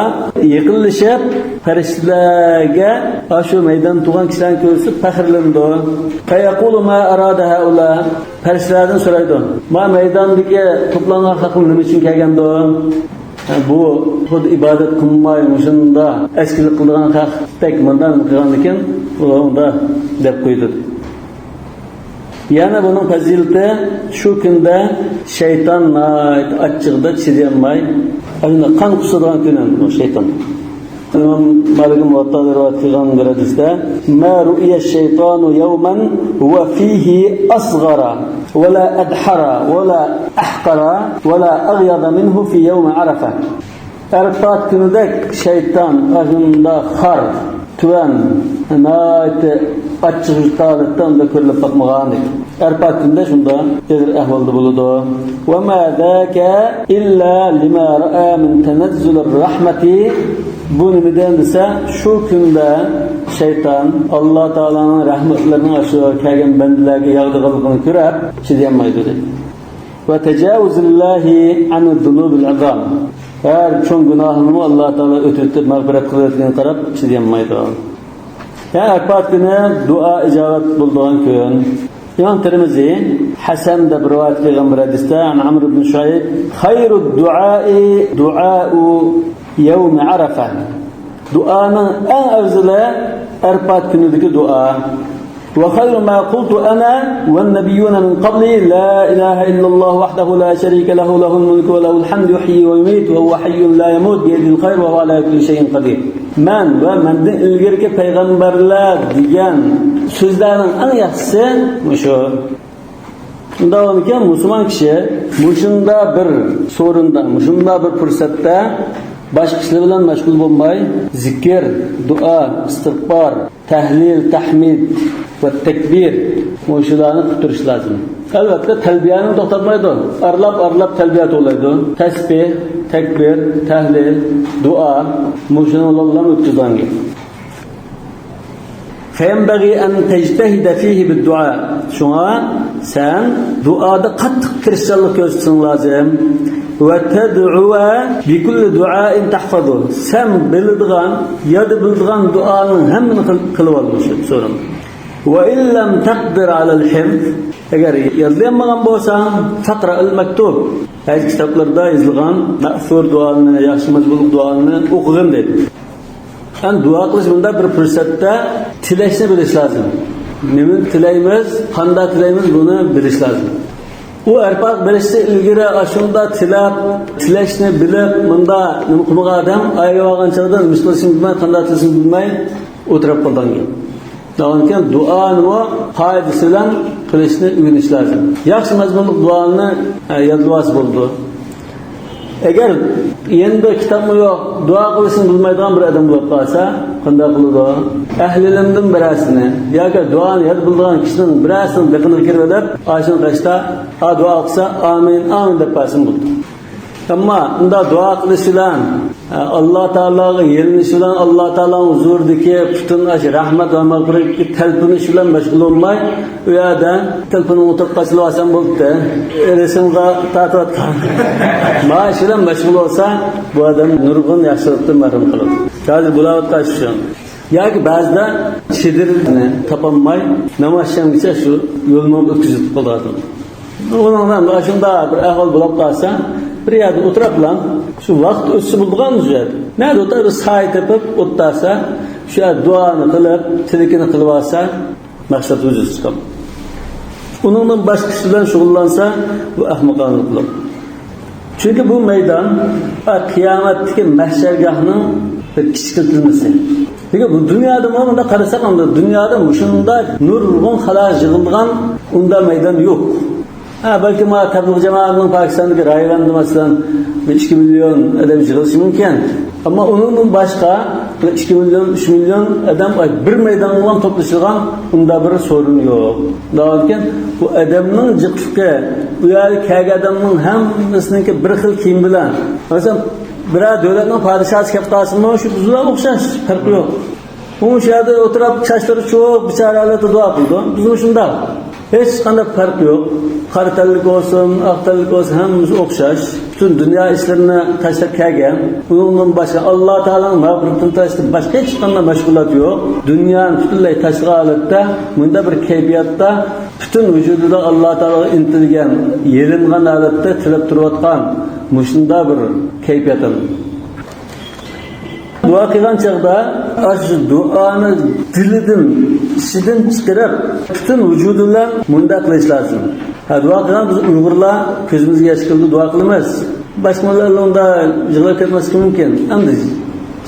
يېقىنلىشىپ، پەرىشتىلەرگە ئاشۇ مەيداندا تۇرغان كىشىلەرنى كۆرسىتىپ پەخىرلىنىدۇ. فيقول ما أراد هؤلاء. پەرىشتىلەردىن سورايدۇ، ما مەيداندىكى توپلانغان خەقلەر نېمە ئۈچۈن كەلگەندۇ؟ بۇ خۇد ئىبادەت قىلماي، مۇشۇنداق ئەسكىلىك قىلىدىغان خەقتەك مۇنداق نېمە قىلغاندىكىن، ئۇلار ئۇنداق دەپ قويىدۇ. يەنە بۇنىڭ پەزىلىتى، شۇ كۈندە شەيتان ناھايىتى ئاچچىقىدا چىدىيالماي، ئاشۇنداق قان قۇسىدىغان كۈن ئەمدى بۇ شەيتان. ئىمام مالىك مۇۋەتتادا رىۋايەت قىلغان بىر ھەدىستە، ما رؤي الشيطان يوما هو فيه أصغر ولا أدحر ولا أحقر ولا أغيظ منه في يوم عرفة. ئەرپات كۈنىدەك شەيتان ئاشۇنداق خار، تۆۋەن، ناھايىتى ئاچچىق ھالەتتە ئۇنداق كۆرۈلۈپ باقمىغان ئىدى. ئەرپات كۈنىدە شۇنداق ئېغىر ئەھۋالدا بولىدۇ. وما ذاك إلا لما رأى من تنزل الرحمة. بۇ نېمىدىن دېسە، شۇ كۈندە شەيتان ئاللا تائالانىڭ رەھمەتلىرىنىڭ ئاشۇ كەلگەن بەندىلەرگە ياغىدىغانلىقىنى كۆرۈپ چىدىيالمايدۇ دەيدۇ. وتجاوز الله عن الذنوب العظام. ھەر چوڭ گۇناھنىمۇ ئاللا تائالا ئۆتۈۋېتىپ مەغپىرەت قىلىۋەتكىنىگە قاراپ چىدىيالمايدۇ. يەنى ئەرپات كۈنى دۇئا ئىجابەت بولىدىغان كۈن. ئىمام تىرمىزى ھەسەن دەپ رىۋايەت قىلغان بىر ھەدىستە، عن عمرو بن شعيب، خير الدعاء دعاء يوم عرفة. دۇئانىڭ ئەڭ ئەۋزىلى ئەرپات كۈنىدىكى دۇئا. وخير ما قلت أنا والنبيون من قبلي لا إله إلا الله وحده لا شريك له له الملك وله الحمد يحيي ويميت وهو حي لا يموت بيده الخير وهو على كل شيء قدير. مەن ۋە مەندىن ئىلگىرىكى پەيغەمبەرلەر دېگەن سۆزلەرنىڭ ئەڭ ياخشىسى مۇشۇ. شۇنداق بولىدىكەن، مۇسۇلمان كىشى مۇشۇنداق بىر سورۇندا، مۇشۇنداق بىر پۇرسەتتە باشقا ئىشلار بىلەن مەشغۇل بولماي، زىكىر، دۇئا، ئىستىغپار، تەھلىل، تەھمىد ۋە تەكبىر، مۇشۇلارنى قىلىپ تۇرۇش لازىم. ئەلۋەتتە، تەلبىيەنى توختاتمايدۇ. ئارىلاپ-ئارىلاپ تەلبىيە توۋلايدۇ. تەسبىھ، تەكبىر، تەھلىل، دۇئا، مۇشۇنىڭ بىلەن ئۆتكۈزىدىغان گەپ. فينبغي أن تجتهد فيه بالدعاء. شۇڭا سەن دۇئادا قاتتىق تىرىشچانلىق كۆرسىتىشىڭ لازىم. وتدعو بكل دعاء تحفظه. سەن بىلىدىغان، يادا بىلىدىغان دۇئانىڭ ھەممىنى قىل-، قىلىۋال مۇشۇ سورۇن. وإن لم تقدر على الحفظ. ئەگەر يادلىيالمىغان بولساڭ، فاقرأ المكتوب. ھەج كىتابلىرىدا يېزىلغان مەئسۇر دۇئالىرىنى، ياخشى مەزمۇنلۇق دۇئالىرىنى ئوقۇغىن دەيدۇ. يەنى دۇئا قىلىش مۇنداق بىر پۇرسەتتە تىلەشنى بىلىش لازىم. نېمىنى تىلەيمىز، قانداق تىلەيمىز، بۇنى بىلىش لازىم. ئۇ ئەرپات بېرىشتىن ئىلگىرى ئاشۇنداق تىلەپ، تىلەشنى بىلىپ، مۇنداق نېمە قىلمىغان ئادەم ئايرىۋالغان چاغدا نېمە قىلىشنى بىلمەي، قانداق تىلەشنى بىلمەي ئولتۇرۇپ قالىدىغان گەپ. شۇنىڭ ئۈچۈن دۇئانىمۇ قائىدىسى بىلەن قىلىشنى ئۆگىنىش لازىم. ياخشى مەزمۇنلۇق دۇئانى، ئە، يادلىۋالسا بولىدۇ. ئەگەر يېنىدا كىتابمۇ يوق، دۇئا قىلىشنى بىلمەيدىغان بىر ئادەم بولۇپ قالسا، قانداق قىلىدۇ؟ ئەھلى ئىلىمدىن بىرەرسىنى ياكى دۇئانى ياد بىلىدىغان كىشىنىڭ بىرەرسىنىڭ دىققىتىگە كىرىۋېلىپ، ئاشۇنىڭ قېشىدا، ئا، دۇئا قىلسا، ئامىن، ئامىن دەپ بەرسىمۇ بولىدۇ. ئەمما ئۇنداق دۇئا قىلىش بىلەن، ئاللا تائالاغا يېلىنىش بىلەن، ئاللا تائالانىڭ ھۇزۇرىدىكى پۈتۈن ئاشۇ رەھمەت ۋە مەغپىرەتكە تەلپۈنۈش بىلەن مەشغۇل بولماي، ئۇ يەردە تېلېفوننى ئۇنتۇپ قاچىلىۋالسام بولدى، رەسىمگە تارتىۋاتقان. مانا شۇ بىلەن مەشغۇل بولسا، بۇ ئادەم نۇرغۇن ياخشىلىقتىن مەھرۇم قالىدۇ. ھازىر بولاۋاتقان شۇ. ياكى بەزىدە چېدىرنى تاپالماي، ناماز ئىشلەنگۈچە شۇ يولنى ئۆتكۈزۈپ قالىدۇ. ئۇنىڭ بىلەن ئاشۇنداق بىر ئەھۋال بولۇپ قالسا، بىر يەردە ئولتۇرۇپلا شۇ ۋاقىت ئۆتسە بولىدىغان شۇ يەردە. نەدە ئولتۇرۇپ، بىر سايە تېپىپ ئولتۇرسا، شۇ يەردە دۇئانى قىلىپ، تىلىكىنى قىلىۋالسا، مەقسەت ھۇزۇرسىز قالىدۇ. ئۇنىڭدىن باشقا ئىش بىلەن شۇغۇللانسا، بۇ ئەخمىقانىلىق بولىدۇ. چۈنكى بۇ مەيدان، ئە، قىيامەتتىكى مەھشەرگاھنىڭ بىر كىچىكلىتىلمىسى. چۈنكى بۇ دۇنيادىمۇ، مۇنداق قارىساق، ئەمدى دۇنيادا مۇشۇنداق نۇرغۇن خەلق يىغىلغان ئۇنداق مەيدان يوق. ھە، بەلكى مانا تەبلىغ جامائەتنىڭ پاكىستاندىكى رايونىدا، مەسىلەن، بىر ئىككى مىليون ئادەم يىغىلىشى مۇمكىن. ئەمما ئۇنىڭدىن باشقا بىر ئىككى مىليون، ئۈچ مىليون ئادەم بىر مەيدانغا توپلىشىدىغان ئۇنداق بىر سورۇن يوق. شۇنداقكەن، بۇ ئادەمنىڭ جىقلىقى، ئۇ يەرگە كەلگەن ئادەمنىڭ ھەممىسىنىڭكى بىر خىل كىيىم بىلەن. مەسىلەن، بىرەر دۆلەتنىڭ پادىشاھى كەپ قالسىمۇ، شۇ بىز بىلەن ئوخشاش، پەرقى يوق. ئۇ شۇ يەردە ئولتۇرۇپ، چاچلىرى چۇۋۇق، بىچارە ھالەتتە دۇئا قىلىدۇ. بىزمۇ شۇنداق. ھېچقانداق پەرق يوق. قارا تەنلىك بولسۇن، ئاق تەنلىك بولسۇن، ھەممىسى ئوخشاش. پۈتۈن دۇنيا ئىشلىرىنى تاشلاپ كەلگەن. ئۇنىڭدىن باشقا، ئاللا تائالانىڭ مەغپىرىتىنى تاشلاپ، باشقا ھېچقانداق مەشغۇلات يوق. دۇنيانى پۈتۈنلەي تاشلىغان ھالەتتە، مۇنداق بىر كەيپىياتتا، پۈتۈن ۋۇجۇدىدا ئاللا تائالاغا ئىنتىلگەن، يېلىنغان ھالەتتە تىلەپ تۇرۇۋاتقان مۇشۇنداق بىر كەيپىيات. دۇئا قىلغان چاغدا ئاشۇ دۇئانى دىلىدىن، ئىچىدىن چىقىرىپ، پۈتۈن ۋۇجۇدى بىلەن مۇنداق قىلىش لازىم. ھە، دۇئا قىلغان بىز ئۇيغۇرلار كۆزىمىزگە ياش كېلىدۇ، دۇئا قىلىمىز. باشقا مىللەتلەر ئۇندا يىغلاپ كەتمەسلىكى مۇمكىن. ئەمدى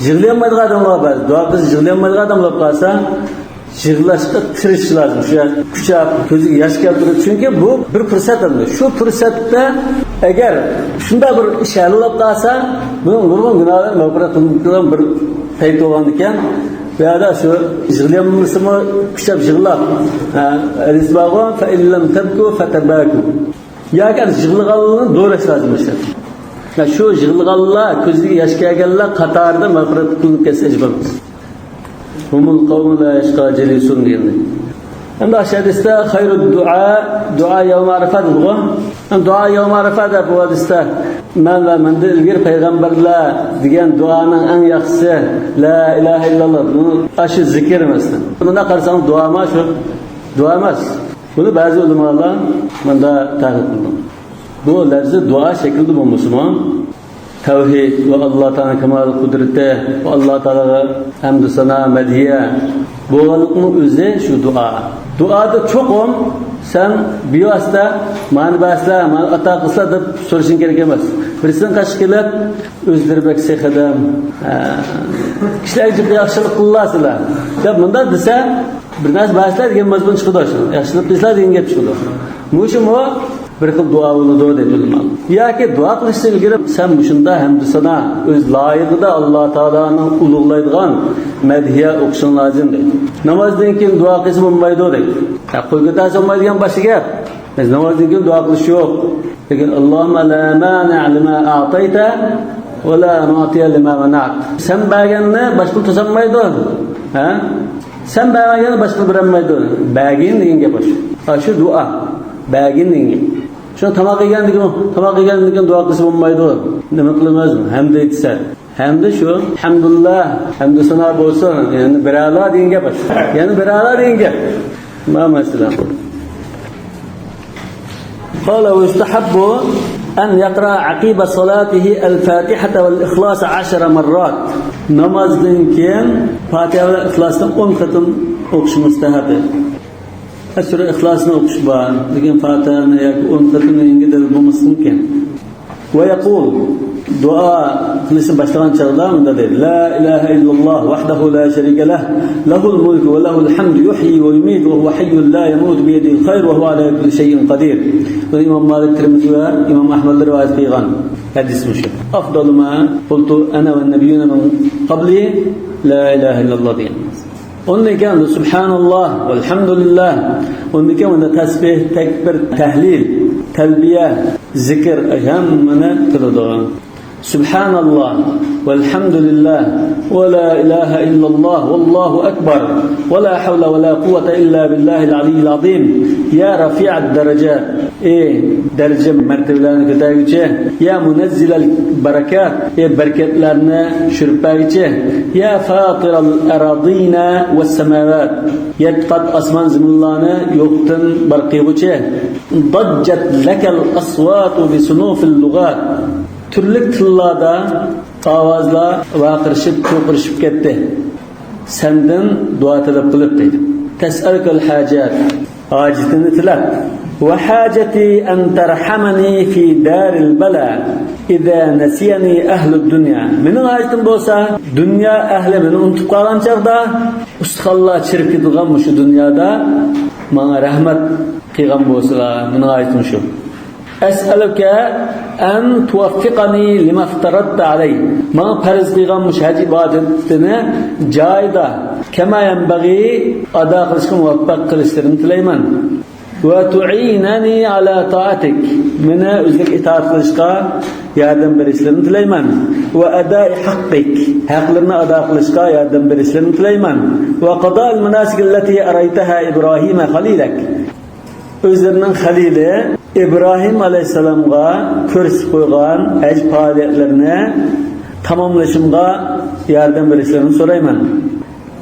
يىغلىيالمايدىغان ئادەملەر بار. دۇئا قىلسا يىغلىيالمايدىغان ئادەملەر قالسا، يىغلاشقا تىرىشىش لازىم. شۇ يەر قۇچاق، كۆزىگە ياش كەلتۈرۈپ. چۈنكى بۇ بىر پۇرسەت ئەمدى. شۇ پۇرسەتتە ئەگەر شۇنداق بىر ئىش ھەل بولۇپ قالسا، بۇنىڭ نۇرغۇن گۇناھلىرى مەغپىرەت قىلىنىدىغان بىر پەيت بولغاندىكەن. بۇ يەردە شۇ يىغلىيالمىسىمۇ قۇچاپ يىغلاپ، ھە، ھەدىس بارغۇ، فَإِنْ لَمْ تَبْكُوا فَتَبَاكَوْا. ياكى يىغلىغانلارنى دوراش لازىم ئىشلەپ. شۇ يىغلىغانلار، كۆزىگە ياش كەلگەنلەر قاتارىدا مەغپىرەت قىلىنىپ كەتسە ئەجەب بولماس. ھۇمۇل قەۋمۇ لا يەشقا جەلىسۇھۇم دېگەندەك. ئەمدى ئاشۇ ھەدىستە خەيرۇد دۇئا، دۇئا يەۋمى ئارىفا دېدىغۇ. ئەمدى دۇئا يەۋمى ئارىفا دەپ بۇ ھەدىستە مەن ۋە مەندىن ئىلگىرى پەيغەمبەرلەر دېگەن دۇئانىڭ ئەڭ ياخشىسى لا ئىلاھە ئىللاللا. بۇ ئاشۇ زىكىر ئەمەسمۇ؟ بۇنداق قارىساڭ دۇئامۇ شۇ؟ دۇئا ئەمەس. بۇنى بەزى ئۆلىمالار مۇنداق تەرىپ قىلىدۇ. بۇ لەپزى دۇئا شەكلىدە بولمىسىمۇ، تەۋھىد ۋە ئاللا تائالانىڭ كامال قۇدرىتى ۋە ئاللا تائالاغا ھەمدۇ سانا، مەدھىيە بولغانلىقنىڭ ئۆزى شۇ دۇئا. دۇئادا چوقۇم سەن بىۋاسىتە مانا بەرسىلە، مانا ئاتا قىلسىلا دەپ سورىشىڭ كېرەك ئەمەس. بىرسىنىڭ قېشىغا كېلىپ، ئۆزلىرى بەك سېخىي ئادەم، ھە، كىشىلەرگە جىق ياخشىلىق قىلىلا سىلەر دەپ مۇنداق دېسە، بىر نەرسە بەرسىلە دېگەن مەزمۇن چىقىدۇ شۇ. ياخشىلىق قىلسىلا دېگەن گەپ چىقىدۇ. مۇشۇمۇ بىر خىل دۇئا بولىدۇ دەيدۇ ئۆلىمالار. ياكى دۇئا قىلىشتىن ئىلگىرى سەن مۇشۇنداق ھەمدۇ سانا، ئۆز لايىقىدا ئاللا تائالانىڭ ئۇلۇغلايدىغان مەدھىيە ئوقۇشۇڭ لازىم دەيدۇ. نامازدىن كېيىن دۇئا قىلسا بولمايدۇ دەيدۇ. ھە، قول كۆتەرسە بولمايدىغان باشقا گەپ. بىز نامازدىن كېيىن دۇئا قىلىش يوق. لېكىن، اللهم لا مانع لما أعطيت ولا معطي لما منعت. سەن بەرگەننى باشقىلار توسالمايدۇ. ھە؟ سەن بەرمىگەننى باشقىلار بېرەلمەيدۇ. بەرگىن دېگەن گەپ ئاشۇ. ئاشۇ دۇئا. بەرگىن دېگەن گەپ. شۇ تاماق يېگەندىن كېيىن، تاماق يېگەندىن كېيىن دۇئا قىلسا بولمايدۇ. نېمە قىلىمىز؟ ھەمدە ئېيتسا. ھەمدە شۇ، ھەمدۇلىللا، ھەمدۇ سانا بولسۇن. يەنە بىرەلا دېگەن گەپ ئاشۇ. يەنە بىرەلا دېگەن گەپ. ما مەسىلە. قال ويستحب أن يقرأ عقب صلاته الفاتحة والإخلاص عشر مرات. نامازدىن كېيىن پاتىھە بىلەن ئىخلاسنى ئون قېتىم ئوقۇش مۇستەھەب. سۈرە ئىخلاسنى ئوقۇش بار، لېكىن پاتىھەنى ياكى ئون قېتىمنى يەنە دەل بولماسلىقى مۇمكىن. ويقول، دۇئا قىلىشنى باشلىغان چاغدا مۇنداق دەيدۇ: لا إله إلا الله وحده لا شريك له، له الملك وله الحمد يحيي ويميت وهو حي لا يموت بيده الخير وهو على كل شيء قدير. بۇنى ئىمام مالىك، تىرمىزى ۋە ئىمام ئەھمەدلا رىۋايەت قىلغان ھەدىس مۇشۇ. أفضل ما قلت أنا والنبيون من قبلي لا إله إلا الله دېگەن. ئۇندىن كېيىن سۇبھاناللا، ۋەلھەمدۇلىللا. ئۇندىن كېيىن ئۇندا تەسبىھ، تەكبىر، تەھلىل، تەلبىيە، زىكىر، ھەممىنى قىلىدۇ. سۇبھاناللا، ۋەلھەمدۇلىللا، ۋە لا ئىلاھە ئىللاللا، ۋەللاھۇ ئەكبەر، ۋە لا ھەۋلە ۋە لا قۇۋۋەتە ئىللا بىللاھىل ئەلىييىل ئەزىم. يا رەفىئەد دەرەجات، ئى دەرىجە مەرتىۋىلەرنى كۆتەرگۈچى، يا مۇنەززىلەل بەرەكات، ئى بەرىكەتلەرنى چۈشۈرۈپ بەرگۈچى، يا فاتىرەل ئەراضىنا ۋەسسەماۋات، يەتتە قات ئاسمان زېمىنلارنى يوقتىن بار قىلغۇچى، ضجت لك الأصوات بصنوف اللغات، تۈرلۈك تىللاردا ئاۋازلار ۋارقىرىشىپ، چۇرقىرىشىپ كەتتى. سەندىن دۇئا تەلەپ قىلىپ دەيدۇ. تسألك الحاجات، ھاجىتىنى تىلەپ. وحاجتي أن ترحمني في دار البلاء إذا نسيني أهل الدنيا. مېنىڭ ھاجىتىم بولسا، دۇنيا ئەھلى مېنى ئۇنتۇپ قالغان چاغدا، ئۇستىخانلار چىرىپ كېتىدىغان مۇشۇ دۇنيادا ماڭا رەھمەت قىلغان بولسىلا، مېنىڭ ھاجىتىم شۇ. أسألك أن توفقني لما افترضت علي. ماڭا پەرز قىلغان مۇشۇ ھەج ئىبادىتىنى جايىدا، كما ينبغي، ئادا قىلىشقا مۇۋەپپەق قىلىشلىرىنى تىلەيمەن. وتعينني على طاعتك. مېنى ئۆزۈڭگە ئىتائەت قىلىشقا ياردەم بېرىشلىرىنى تىلەيمەن. وأداء حقك. ھەقلىرىنى ئادا قىلىشقا ياردەم بېرىشلىرىنى تىلەيمەن. وقضاء المناسك التي أريتها إبراهيم خليلك. ئۆزلىرىنىڭ خەلىلى ئىبراھىم ئەلەيھىسسالامغا كۆرسىتىپ قويغان ھەج پائالىيەتلىرىنى تاماملىشىمغا ياردەم بېرىشلىرىنى سورايمەن.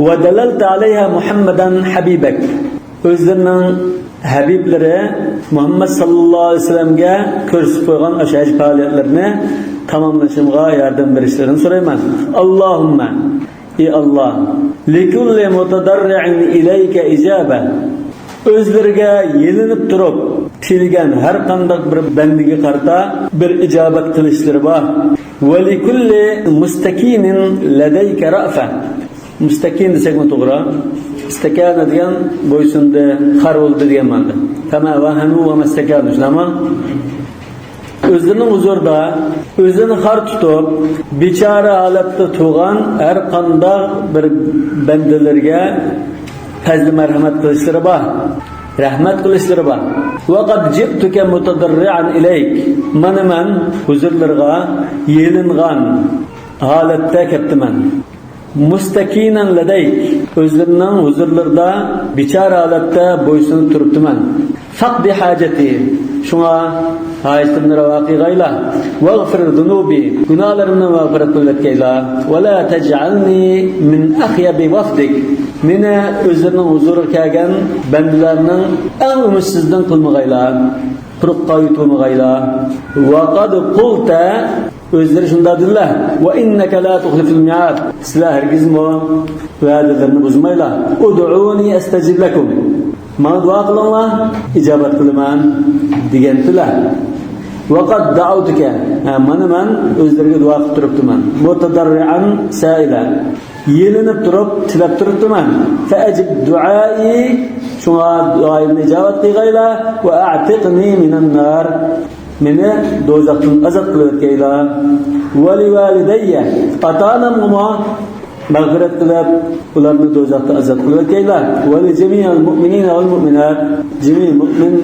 ودللت عليها محمدا حبيبك. ئۆزلىرىنىڭ ھەبىبلىرى مۇھەممەد ساللاللاھۇ ئەلەيھى ۋەسەللەمگە كۆرسىتىپ قويغان ئاشۇ ھەج پائالىيەتلىرىنى تاماملىشىمغا ياردەم بېرىشلىرىنى سورايمەن. اللهم، ئى ئاللا، لكل متضرع إليك إجابة. ئۆزلىرىگە يېلىنىپ تۇرۇپ تىلىگەن ھەر قانداق بىر بەندىگە قارىتا بىر ئىجابەت قىلىشلىرى بار. ولكل مستكين لديك رأفة. مۇستەكىن دېسەكمۇ توغرا. ئىستەكانە دېگەن بويسۇندى، خار بولدى دېگەن مەنىدە. فما وهنوا وما استكانوا، شۇنداقمۇ؟ ئۆزلىرىنىڭ ھۇزۇرىدا ئۆزىنى خار تۇتۇپ، بىچارە ھالەتتە تۇرغان ھەر قانداق بىر بەندىلەرگە پەزلى مەرھەمەت قىلىشلىرى بار، رەھمەت قىلىشلىرى بار. وقد جئتك متضرعا إليك. مانا مەن ھۇزۇرلىرىغا يېلىنغان ھالەتتە كەپتىمەن. مستكينا لديك، ئۆزلىرىنىڭ ھۇزۇرلىرىدا بىچارە ھالەتتە بويسۇنۇپ تۇرۇپتىمەن. فاقض حاجتي، شۇڭا ھاجىتىمنى راۋا قىلغايلا. واغفر ذنوبي، گۇناھلىرىمنى مەغپىرەت قىلىۋەتكەيلا. ولا تجعلني من أخيب وفدك، مېنى ئۆزلىرىنىڭ ھۇزۇرىغا كەلگەن بەندىلەرنىڭ ئەڭ ئۈمىدسىزىدىن قىلمىغايلا. قۇرۇق قايتۇرمىغايلا. وقد قلت، ئۆزلىرى شۇنداق دېدىلەر. وإنك لا تخلف الميعاد، سىلەر ھەرگىزمۇ ۋەدىلىرىنى بۇزمايلا. ادعوني أستجب لكم، ماڭا دۇئا قىلىڭلار، ئىجابەت قىلىمەن، دېگەنتىلەر. وقد دعوتك، ھە، مانا مەن ئۆزلىرىگە دۇئا قىلىپ تۇرۇپتىمەن. متضرعا سائلا، يېلىنىپ تۇرۇپ تىلەپ تۇرۇپتىمەن. فأجب دعائي، شۇڭا دۇئايىمنى ئىجابەت قىلغايلا. وأعتقني من النار، مېنى دوزاختىن ئازاد قىلىۋەتكەيلا. ولوالدي، ئاتا-ئانامغىمۇ مەغپىرەت قىلىپ، ئۇلارنى دوزاختىن ئازاد قىلىۋەتكەيلا. ولجميع المؤمنين والمؤمنات، جىمى مۇئمىن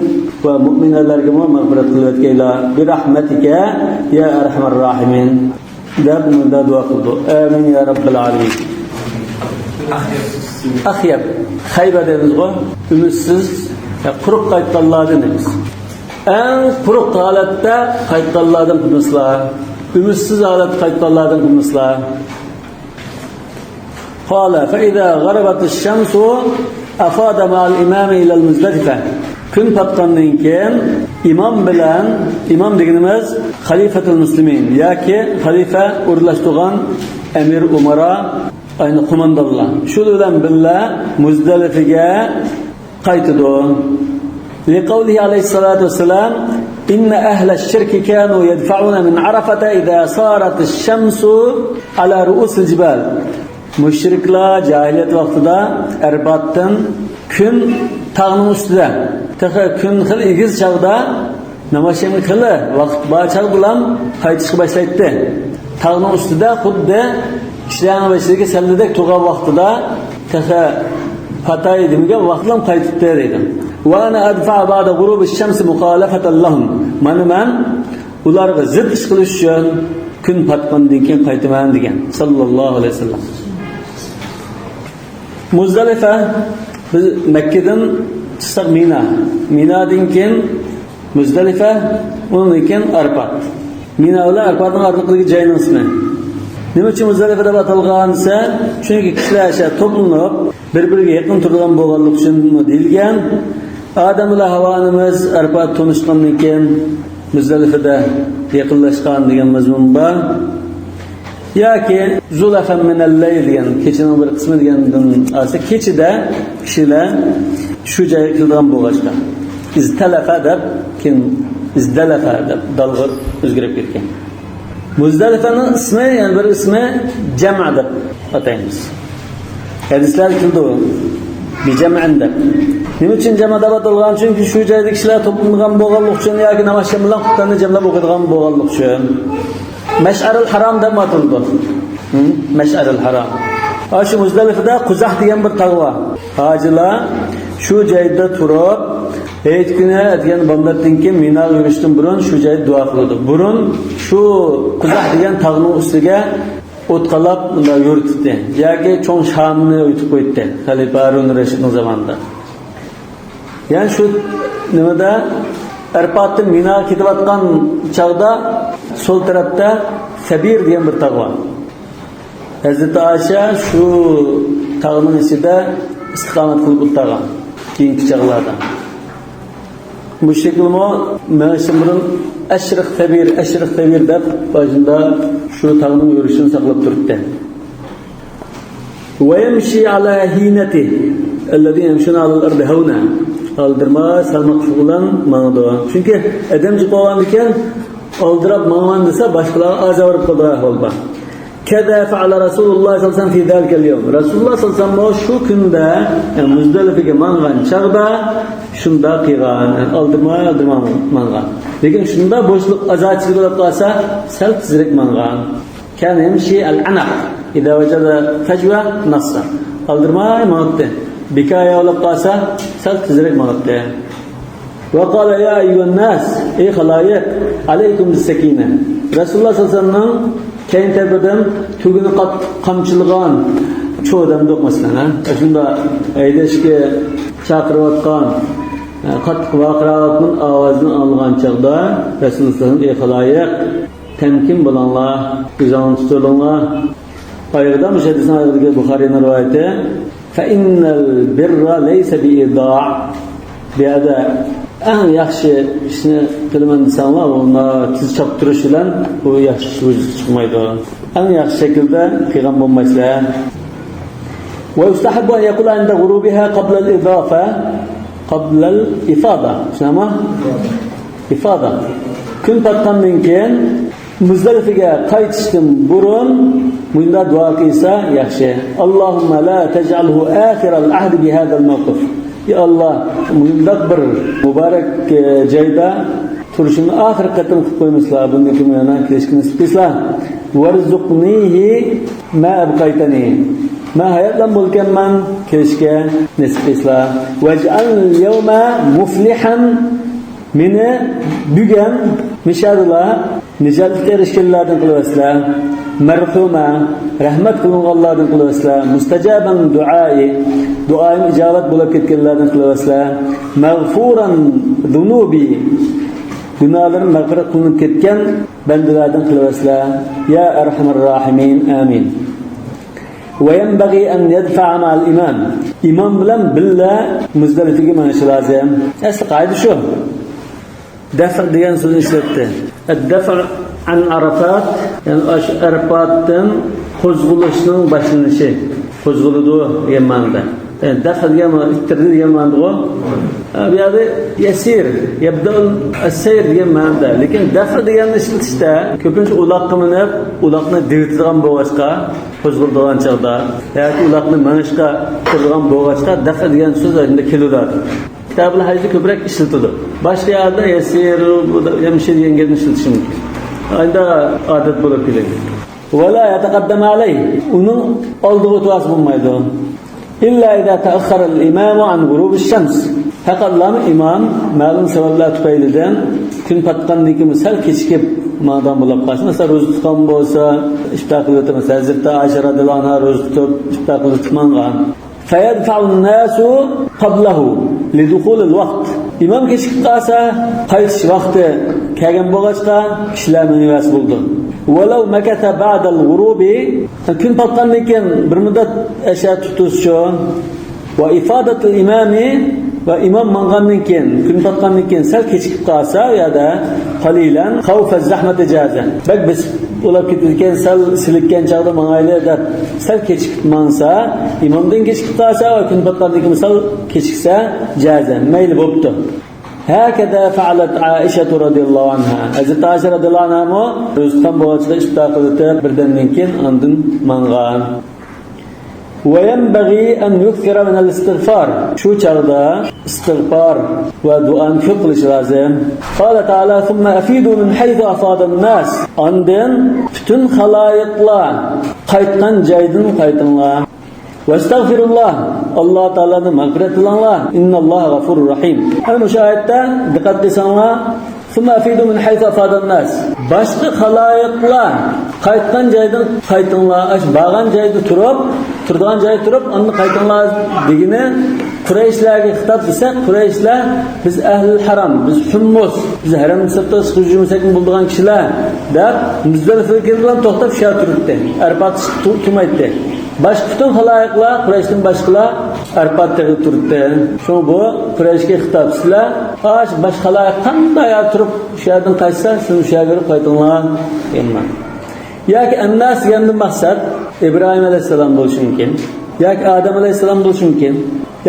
ۋە مۇئمىنەلەرگىمۇ مەغپىرەت قىلىۋەتكەيلا. برحمتك يا أرحم الراحمين، دەپ مۇنداق دۇئا قىلىدۇ. ئامىن يا رەببەل ئالەمىن. ئەخيەب، خەيبە دەيمىزغۇ، ئۈمىدسىز، يا قۇرۇق قايتقانلاردىن دەيمىز. ئەڭ قۇرۇق ھالەتتە قايتقانلاردىن قىلمىسىلا، ئۈمىدسىز ھالەتتە قايتقانلاردىن قىلمىسىلا. قال، فإذا غربت الشمس أفاض مع الإمام إلى المزدلفة. كۈن پاتقاندىن كېيىن ئىمام بىلەن، ئىمام دېگىنىمىز خەلىفەتۇل مۇسلىمىن ياكى خەلىپە ئورۇنلاشتۇرغان ئەمىر ئۇمارا، ئەينى قوماندانلار، شۇ بىلەن بىللە مۇزدەلىفىگە قايتىدۇ. لقوله عليه الصلاة والسلام، إن أهل الشرك كانوا يدفعون من عرفة إذا صارت الشمس على رؤوس الجبال. مۇشرىكلار جاھىلىيەت ۋاقتىدا ئەرباتتىن كۈن تاغنىڭ ئۈستىدە، تېخى كۈن خېلى ئېگىز چاغدا، ناماز خېلى ۋاقىت بار چاغدىلا قايتىشقا باشلايتتى. تاغنىڭ ئۈستىدە خۇددى كىشىلەرنىڭ بېشىدىكى سەللىدەك تۇرغان ۋاقتىدا تېخى پاتاي دېمىگەن ۋاقتىلا قايتىپتۇ دەيدۇ. وأنا أدفع بعد غروب الشمس مخالفة لهم. مانا مەن ئۇلارغا زىت ئىش قىلىش ئۈچۈن كۈن پاتقاندىن كېيىن قايتىمەن دېگەن، ساللاللاھۇ ئەلەيھى ۋەسەللەم. مۇزدەلىفە، بىز مەككىدىن چىقساق مىنا، مىنادىن كېيىن مۇزدەلىفە، ئۇنىڭدىن كېيىن ئارپات. مىنا بىلەن ئارپاتنىڭ ئارىلىقىدىكى جاينىڭ ئىسمى. نېمە ئۈچۈن مۇزدەلىفە دەپ ئاتالغان دېسە، چۈنكى كىشىلەر شۇ يەردە توپلىنىپ، بىر-بىرىگە يېقىن تۇرىدىغان بولغانلىقى ئۈچۈنمۇ دېيىلگەن. ئادەم بىلەن ھاۋا ئانىمىز ئارپات تونۇشقاندىن كېيىن مۇزدەلىفىدە يېقىنلاشقان دېگەن مەزمۇن بار. ياكى زۇلەفەن مىنەللەيل دېگەن، كېچىنىڭ بىر قىسمى دېگەندىن ئالسا، كېچىدە كىشىلەر شۇ جايغا كېلىدىغان بولغاچقا، ئىزتەلەفە دەپ، كېيىن ئىزدەلەفە دەپ دالغا ئۆزگىرىپ كەتكەن. مۇزدەلىفەنىڭ ئىسمى، يەنە بىر ئىسمى جەمە دەپ ئاتايمىز. ھەدىسلەردە كېلىدۇ، بىجەمئىن دەپ. نېمە ئۈچۈن جەمە دەپ ئاتالغان؟ چۈنكى شۇ جايدا كىشىلەر توپلىنىدىغان بولغانلىقى ئۈچۈن ياكى ناماز ئىشلەر بىلەن خۇپتاننى جەملەپ ئوقۇيدىغان بولغانلىقى ئۈچۈن. مەشئەرىل ھارام دەپ ئاتىلىدۇ. ھە؟ مەشئەرىل ھارام. ئاشۇ مۇزدەلىفىدە قۇزاھ دېگەن بىر تاغ بار. ھاجىلار شۇ جايدا تۇرۇپ، ھېيت كۈنى ئەتىگەن بامداتتىن كېيىن مىناغا يۈرۈشتىن بۇرۇن شۇ جايدا دۇئا قىلىدۇ. بۇرۇن شۇ قۇزاھ دېگەن تاغنىڭ ئۈستىگە ئوت قالاپ، مۇنداق يورۇتتى. ياكى چوڭ شامنى ئويۇتۇپ قويدى، خەلىپە ھارۇن رەشىدنىڭ زامانىدا. يەنى شۇ نېمىدە، ئەرپاتتىن مىناغا كېتىۋاتقان چاغدا سول تەرەپتە سەبىر دېگەن بىر تاغ بار. ھەزرىتى ئائىشە شۇ تاغنىڭ ئىچىدە ئىستىقامەت قىلىپ ئولتۇرغان كېيىنكى چاغلاردا. مۇشرىكلارمۇ مېڭىشتىن بۇرۇن، «ئەشرىق سەبىر، ئەشرىق سەبىر» دەپ، باشىدا شۇ تاغنىڭ يۈرۈشىنى ساقلاپ تۇرۇپتى. «ويمشي على هينته الذين يمشون على الأرض هونا». ئالدىرىماي، سالماقلىق بىلەن ماڭىدۇ. چۈنكى ئادەم جىق بولغاندىكىن، ئالدىراپ ماڭىمەن دېسە، باشقىلارغا ئازار بېرىپ قالىدىغان ئەھۋال بار. «كذا فعل رسول الله صلى الله عليه وسلم في ذلك اليوم». رەسۇلۇللاھ سەللەللاھۇ ئەلەيھى ۋەسەللەممۇ شۇ كۈندە، يەنى مۇزدەلىپىگە ماڭغان چاغدا شۇنداق قىلغان، يەنى ئالدىرىماي، ئالدىرىماي ماڭغان. لېكىن شۇنداق بوشلۇق، ئازادىچىلىك بولۇپ قالسا، سەل تېزرەك ماڭغان. «كان يمشي العنق، إذا وجد فجوة نص». ئالدىرىماي ماڭاتتى. بىكار ياۋلاپ قالسا، سەل تېزرەك ماڭاتتى. «وقال يا أيها الناس، ئەي خالايىق، عليكم بالسكينة». رەسۇلۇللاھ سەللەللاھۇ ئەلەيھى ۋەسەللەمنىڭ كەينى تەرىپىدىن تۈگىنى قات-، قامچىلىغان چوۋ دەمدۇق، مەسىلەن، ھە؟ شۇنداق ھەيدەشكە چاقىرىۋاتقان، قاتتىق ۋارقىراۋاتقان ئاۋازنى ئاڭلىغان چاغدا رەسۇلۇللاھ سەللەللاھۇ ئەلەيھى ۋەسەللەم، «ئەي خالايىق، تەمكىن بولۇڭلار، ئۆزۈڭلارنى تۇتۇۋېلىڭلار». ئايىغىدا، مۇشۇ ھەدىسنىڭ ئايىغىدىكى بۇخارىينىڭ رىۋايىتى، «فإن البر ليس بإيضاح». بۇ يەردە ئەڭ ياخشى ئىشنى قىلىمەن دېسەڭلار، ئۇنى تېز چاپتۇرۇش بىلەن بۇ ياخشى ئىش ۋۇجۇدقا چىقمايدۇ. ئەڭ ياخشى شەكىلدە قىلغان بولمايسىلەر. «ويستحب أن يقول عند غروبها قبل الإضافة، قبل الإفاضة». شۇنداقمۇ؟ ئىفادا. كۈن پاتقاندىن كېيىن مۇزدەلىپىگە قايتىشتىن بۇرۇن مۇنداق دۇئا قىلسا ياخشى. «اللهم لا تجعله آخر العهد بهذا الموقف». يا ئاللا، مۇنداق بىر مۇبارەك، ئە، جايدا تۇرۇشۇمنى ئاخىرقى قېتىم قىلىپ قويمىسىلا، بۇندىن كېيىن مانا كېلىشكە نېسىپ قىلسىلا. «وارزقنيه ما أبقيتني». مەن ھاياتلا بولىدىكەنمەن، كېلىشكە نېسىپ قىلسىلا. «واجعلني اليوم مفلحا». مېنى بۈگۈن مىشادىلا نىجاتلىققا ئېرىشكەنلەردىن قىلىۋەتسىلە، مەرھۇمە، رەھمەت قىلىنغانلاردىن قىلىۋەتسىلە، مۇستەجابەن دۇئائى، دۇئايىم ئىجابەت بولۇپ كەتكەنلەردىن قىلىۋەتسىلە، مەغفۇرەن زۇنۇبى، گۇناھلىرىم مەغپىرەت قىلىنىپ كەتكەن بەندىلەردىن قىلىۋەتسىلە، يا ئەرھەمەر راھىمىن، ئامىن. «وينبغي أن يدفع مع الإمام». ئىمام بىلەن بىللە مۇزدەلىپىگە مېڭىشى لازىم. ئەسلى قائىدە شۇ. دەفئ دېگەن سۆزنى ئىشلەتتى. «الدفع عن عرفات»، يەنى ئاشۇ ئەرپاتتىن قوزغىلىشنىڭ باشلىنىشى. قوزغىلىدۇ دېگەن مەنىدە. يەنى دەفئ دېگەن مانا ئىتتىردى دېگەن مەنىدىغۇ. ھە، بۇ يەردە يەسىر، يەبدەئۇل سەير دېگەن مەنىدە. لېكىن دەفئ دېگەننى ئىشلىتىشتە كۆپىنچە ئۇلاققا مىنىپ، ئۇلاقنى دىۋىتىدىغان بولغاچقا، قوزغىلىدىغان چاغدا ياكى ئۇلاقنى مېڭىشقا ئىتتىرىدىغان بولغاچقا، دەفئ دېگەن سۆز ئەمدى كېلىدۇ. كىتابۇل ھەجدە كۆپرەك ئىشلىتىدۇ. باشقا يەردە يەسىر، يەمشى دېگەن گەپنى ئىشلىتىشى مۇمكىن. ئەمدى ئادەت بولۇپ كېلىدۇ. «ولا يتقدم عليه». ئۇنىڭ ئالدىغا ئۆتۈۋالسا بولمايدۇ. «إلا إذا تأخر الإمام عن غروب الشمس». پەقەتلا ئىمام مەلۇم سەۋەبلەر تۈپەيلىدىن كۈن پاتقاندىن كېيىن سەل كېچىكىپ ماڭىدىغان بولۇپ قالسا، مەسىلەن، روزا تۇتقان بولسا، ئىپتار قىلىۋېتىپ، مەسىلەن، ھەزرىتى ئائىشە رەزىياللاھۇ ئەنھا روزا تۇتۇپ، ئىپتار قىلىۋېتىپ ماڭغان. «فيدفع الناس قبله لدخول الوقت». ئىمام كېچىكىپ قالسا، قايتىش ۋاقتى كەلگەن بولغاچقا، كىشىلەر مېڭىۋەرسە بولىدۇ. «ولو مكث بعد الغروب». كۈن پاتقاندىن كېيىن بىر مۇددەت ئەشە تۇتۇشچۇ. «وإفاضة الإمام»، ۋە ئىمام ماڭغاندىن كېيىن، كۈن پاتقاندىن كېيىن سەل كېچىكىپ قالسا، ئۇ يەردە «قليلا خوف الزحمة جاز». بەك بېسىپ بولۇپ كېتىدىكەن، سەل سىلىككەن چاغدا ماڭايلى دەپ سەل كېچىكىپ ماڭسا، ئىمامدىن كېچىكىپ قالسا ۋە كۈن پاتقاندىن كېيىن سەل كېچىكسە، جازە، مەيلى، بوپتۇ. «هكذا فعلت عائشة رضي الله عنها». ھەزرىتى ئائىشە رەزىياللاھۇ ئەنھامۇ روزا تۇتقان بولغاچقا ئىپتار قىلىۋېتىپ، بىردەمدىن كېيىن ئاندىن ماڭغان. «وينبغي أن يكثر من الاستغفار». شۇ چاغدا ئىستىغپار ۋە دۇئانى كۆپ قىلىش لازىم. «قال تعالى: ثم أفيضوا من حيث أفاض الناس». ئاندىن پۈتۈن خالايىقلار قايتقان جايدىن قايتىڭلار. «واستغفروا الله». ئاللا تائالادىن مەغپىرەت تىلەڭلار. «إن الله غفور رحيم». ئەنە مۇشۇ ئايەتتە دىققەت قىلساڭلار، «ثم أفيضوا من حيث أفاض الناس». باشقا خالايىقلار قايتقان جايدىن قايتىڭلار، ئاش بارغان جايدا تۇرۇپ، تۇرىدىغان جايدا تۇرۇپ، ئاندىن قايتىڭلار دېگىنى قۇرەيشلەرگە خىتاب دېسەك، قۇرەيشلەر، بىز ئەھلىل ھەرەم، بىز ھۇممۇس، بىز ھەرەمدىن سىرتقا چىقىپ يۈرمىسەكمۇ بولىدىغان كىشىلەر، دەپ، مۇزدەلىپىگە كېلىدىغان توختاپ شۇ يەردە تۇرۇپتى. ئەرپات تۇ-، تۇرمايتتى. باشقا پۈتۈن خالايىقلار، قۇرەيشتىن باشقىلار ئەرپات تېغىدا تۇرۇپتى. شۇڭا بۇ قۇرەيشكە خىتاب، سىلەر، ئاش، باشقا خالايىق قانداق يەردە تۇرۇپ، شۇ يەردىن قايتسا، سىلەر شۇ يەرگە كېلىپ قايتىڭلار، دېگەن مەنىدە. ياكى ئەنناس دېگەندىن مەقسەت ئىبراھىم ئەلەيھىسسالام بولۇشى مۇمكىن. ياكى ئادەم ئەلەيھىسسالام بولۇشى مۇمكىن.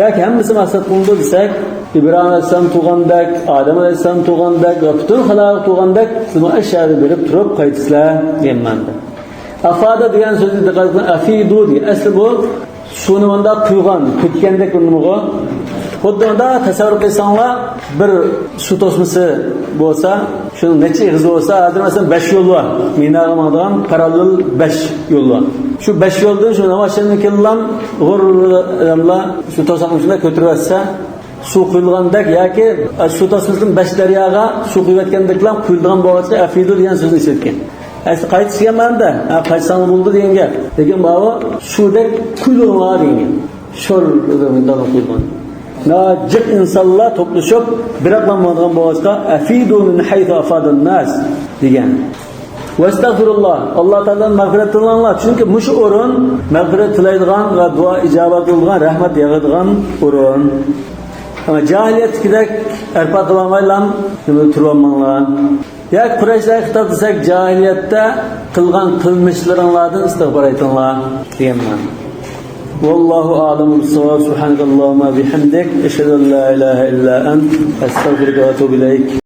ياكى ھەممىسى مەقسەت قىلىنىدۇ دېسەك، ئىبراھىم ئەلەيھىسسالام تۇرغاندەك، ئادەم ئەلەيھىسسالام تۇرغاندەك ۋە پۈتۈن خالايىق تۇرغاندەك، سىلەرمۇ ئاشۇ يەرگە بېرىپ تۇرۇپ قايتىسىلەر، دېگەن مەنىدە. ئافادە دېگەن سۆزنى دىققەت قىلىڭ، ئەفىدۇ دېگەن. ئەسلى بۇ سۇنى مۇنداق قۇيغان، پۈتكەندەك بىر نېمىغۇ. خۇددى مۇنداق تەسەۋۋۇر قىلساڭلار، بىر سۇ توسمىسى بولسا، شۇنىڭ نەچچە ئېغىزى بولسا، ھازىر مەسىلەن، بەش يول بار. مىناغا ماڭىدىغان پاراللېل بەش يول بار. شۇ بەش يولدىن شۇ ناۋاشىندىن كېلىنلام غۇرر ئادەملەر شۇ توساقنى شۇنداق كۆتۈرۈۋەتسە، سۇ قۇيۇلغاندەك ياكى سۇ توسمىسىدىن بەش دەرياغا سۇ قۇيۇۋەتكەندەكلا قۇيۇلىدىغان بولغاچقا، ئەفىدۇ دېگەن سۆزنى ئىشلەتكەن. ئەسلى قايتىش دېگەن مەنىدە، ھە، قايتساڭلار بولدى دېگەن گەپ. لېكىن ماۋۇ سۇدەك قۇيۇلۇڭلار دېگەن گەپ. شور دېگەن مۇنداق قۇيۇلغان. ناھايىتى جىق ئىنسانلار توپلىشىپ، بىراقلا ماڭىدىغان بولغاچقا، ئەفىدۇ مىن ھەيسۇ ئەفادۇن ناس دېگەن. ۋەستەغفىرۇللا، ئاللا تائالادىن مەغپىرەت تىلەڭلار. چۈنكى مۇشۇ ئورۇن مەغپىرەت تىلەيدىغان ۋە دۇئا ئىجابەت قىلىدىغان، رەھمەت ياغىدىغان ئورۇن. ئەمما جاھىلىيەتتىكىدەك ئەرپاتقا بارمايلا تۇرۇۋالماڭلار. ياكى قۇرەيشلەرگە خىتاب دېسەك، جاھىلىيەتتە قىلغان قىلمىشلىرىڭلاردىن ئىستىغپار ئېيتىڭلار، دېگەن مەنە. ۋاللاھۇ ئەئلەمۇ بىسساۋاب. سۇبھانەكەللاھۇممە بىھەمدىك. ئەشھەدۇ ئەن لا ئىلاھە ئىللا ئەنت. ئەستەغفىرۇكە ۋە ئەتۇبۇ ئىلەيك.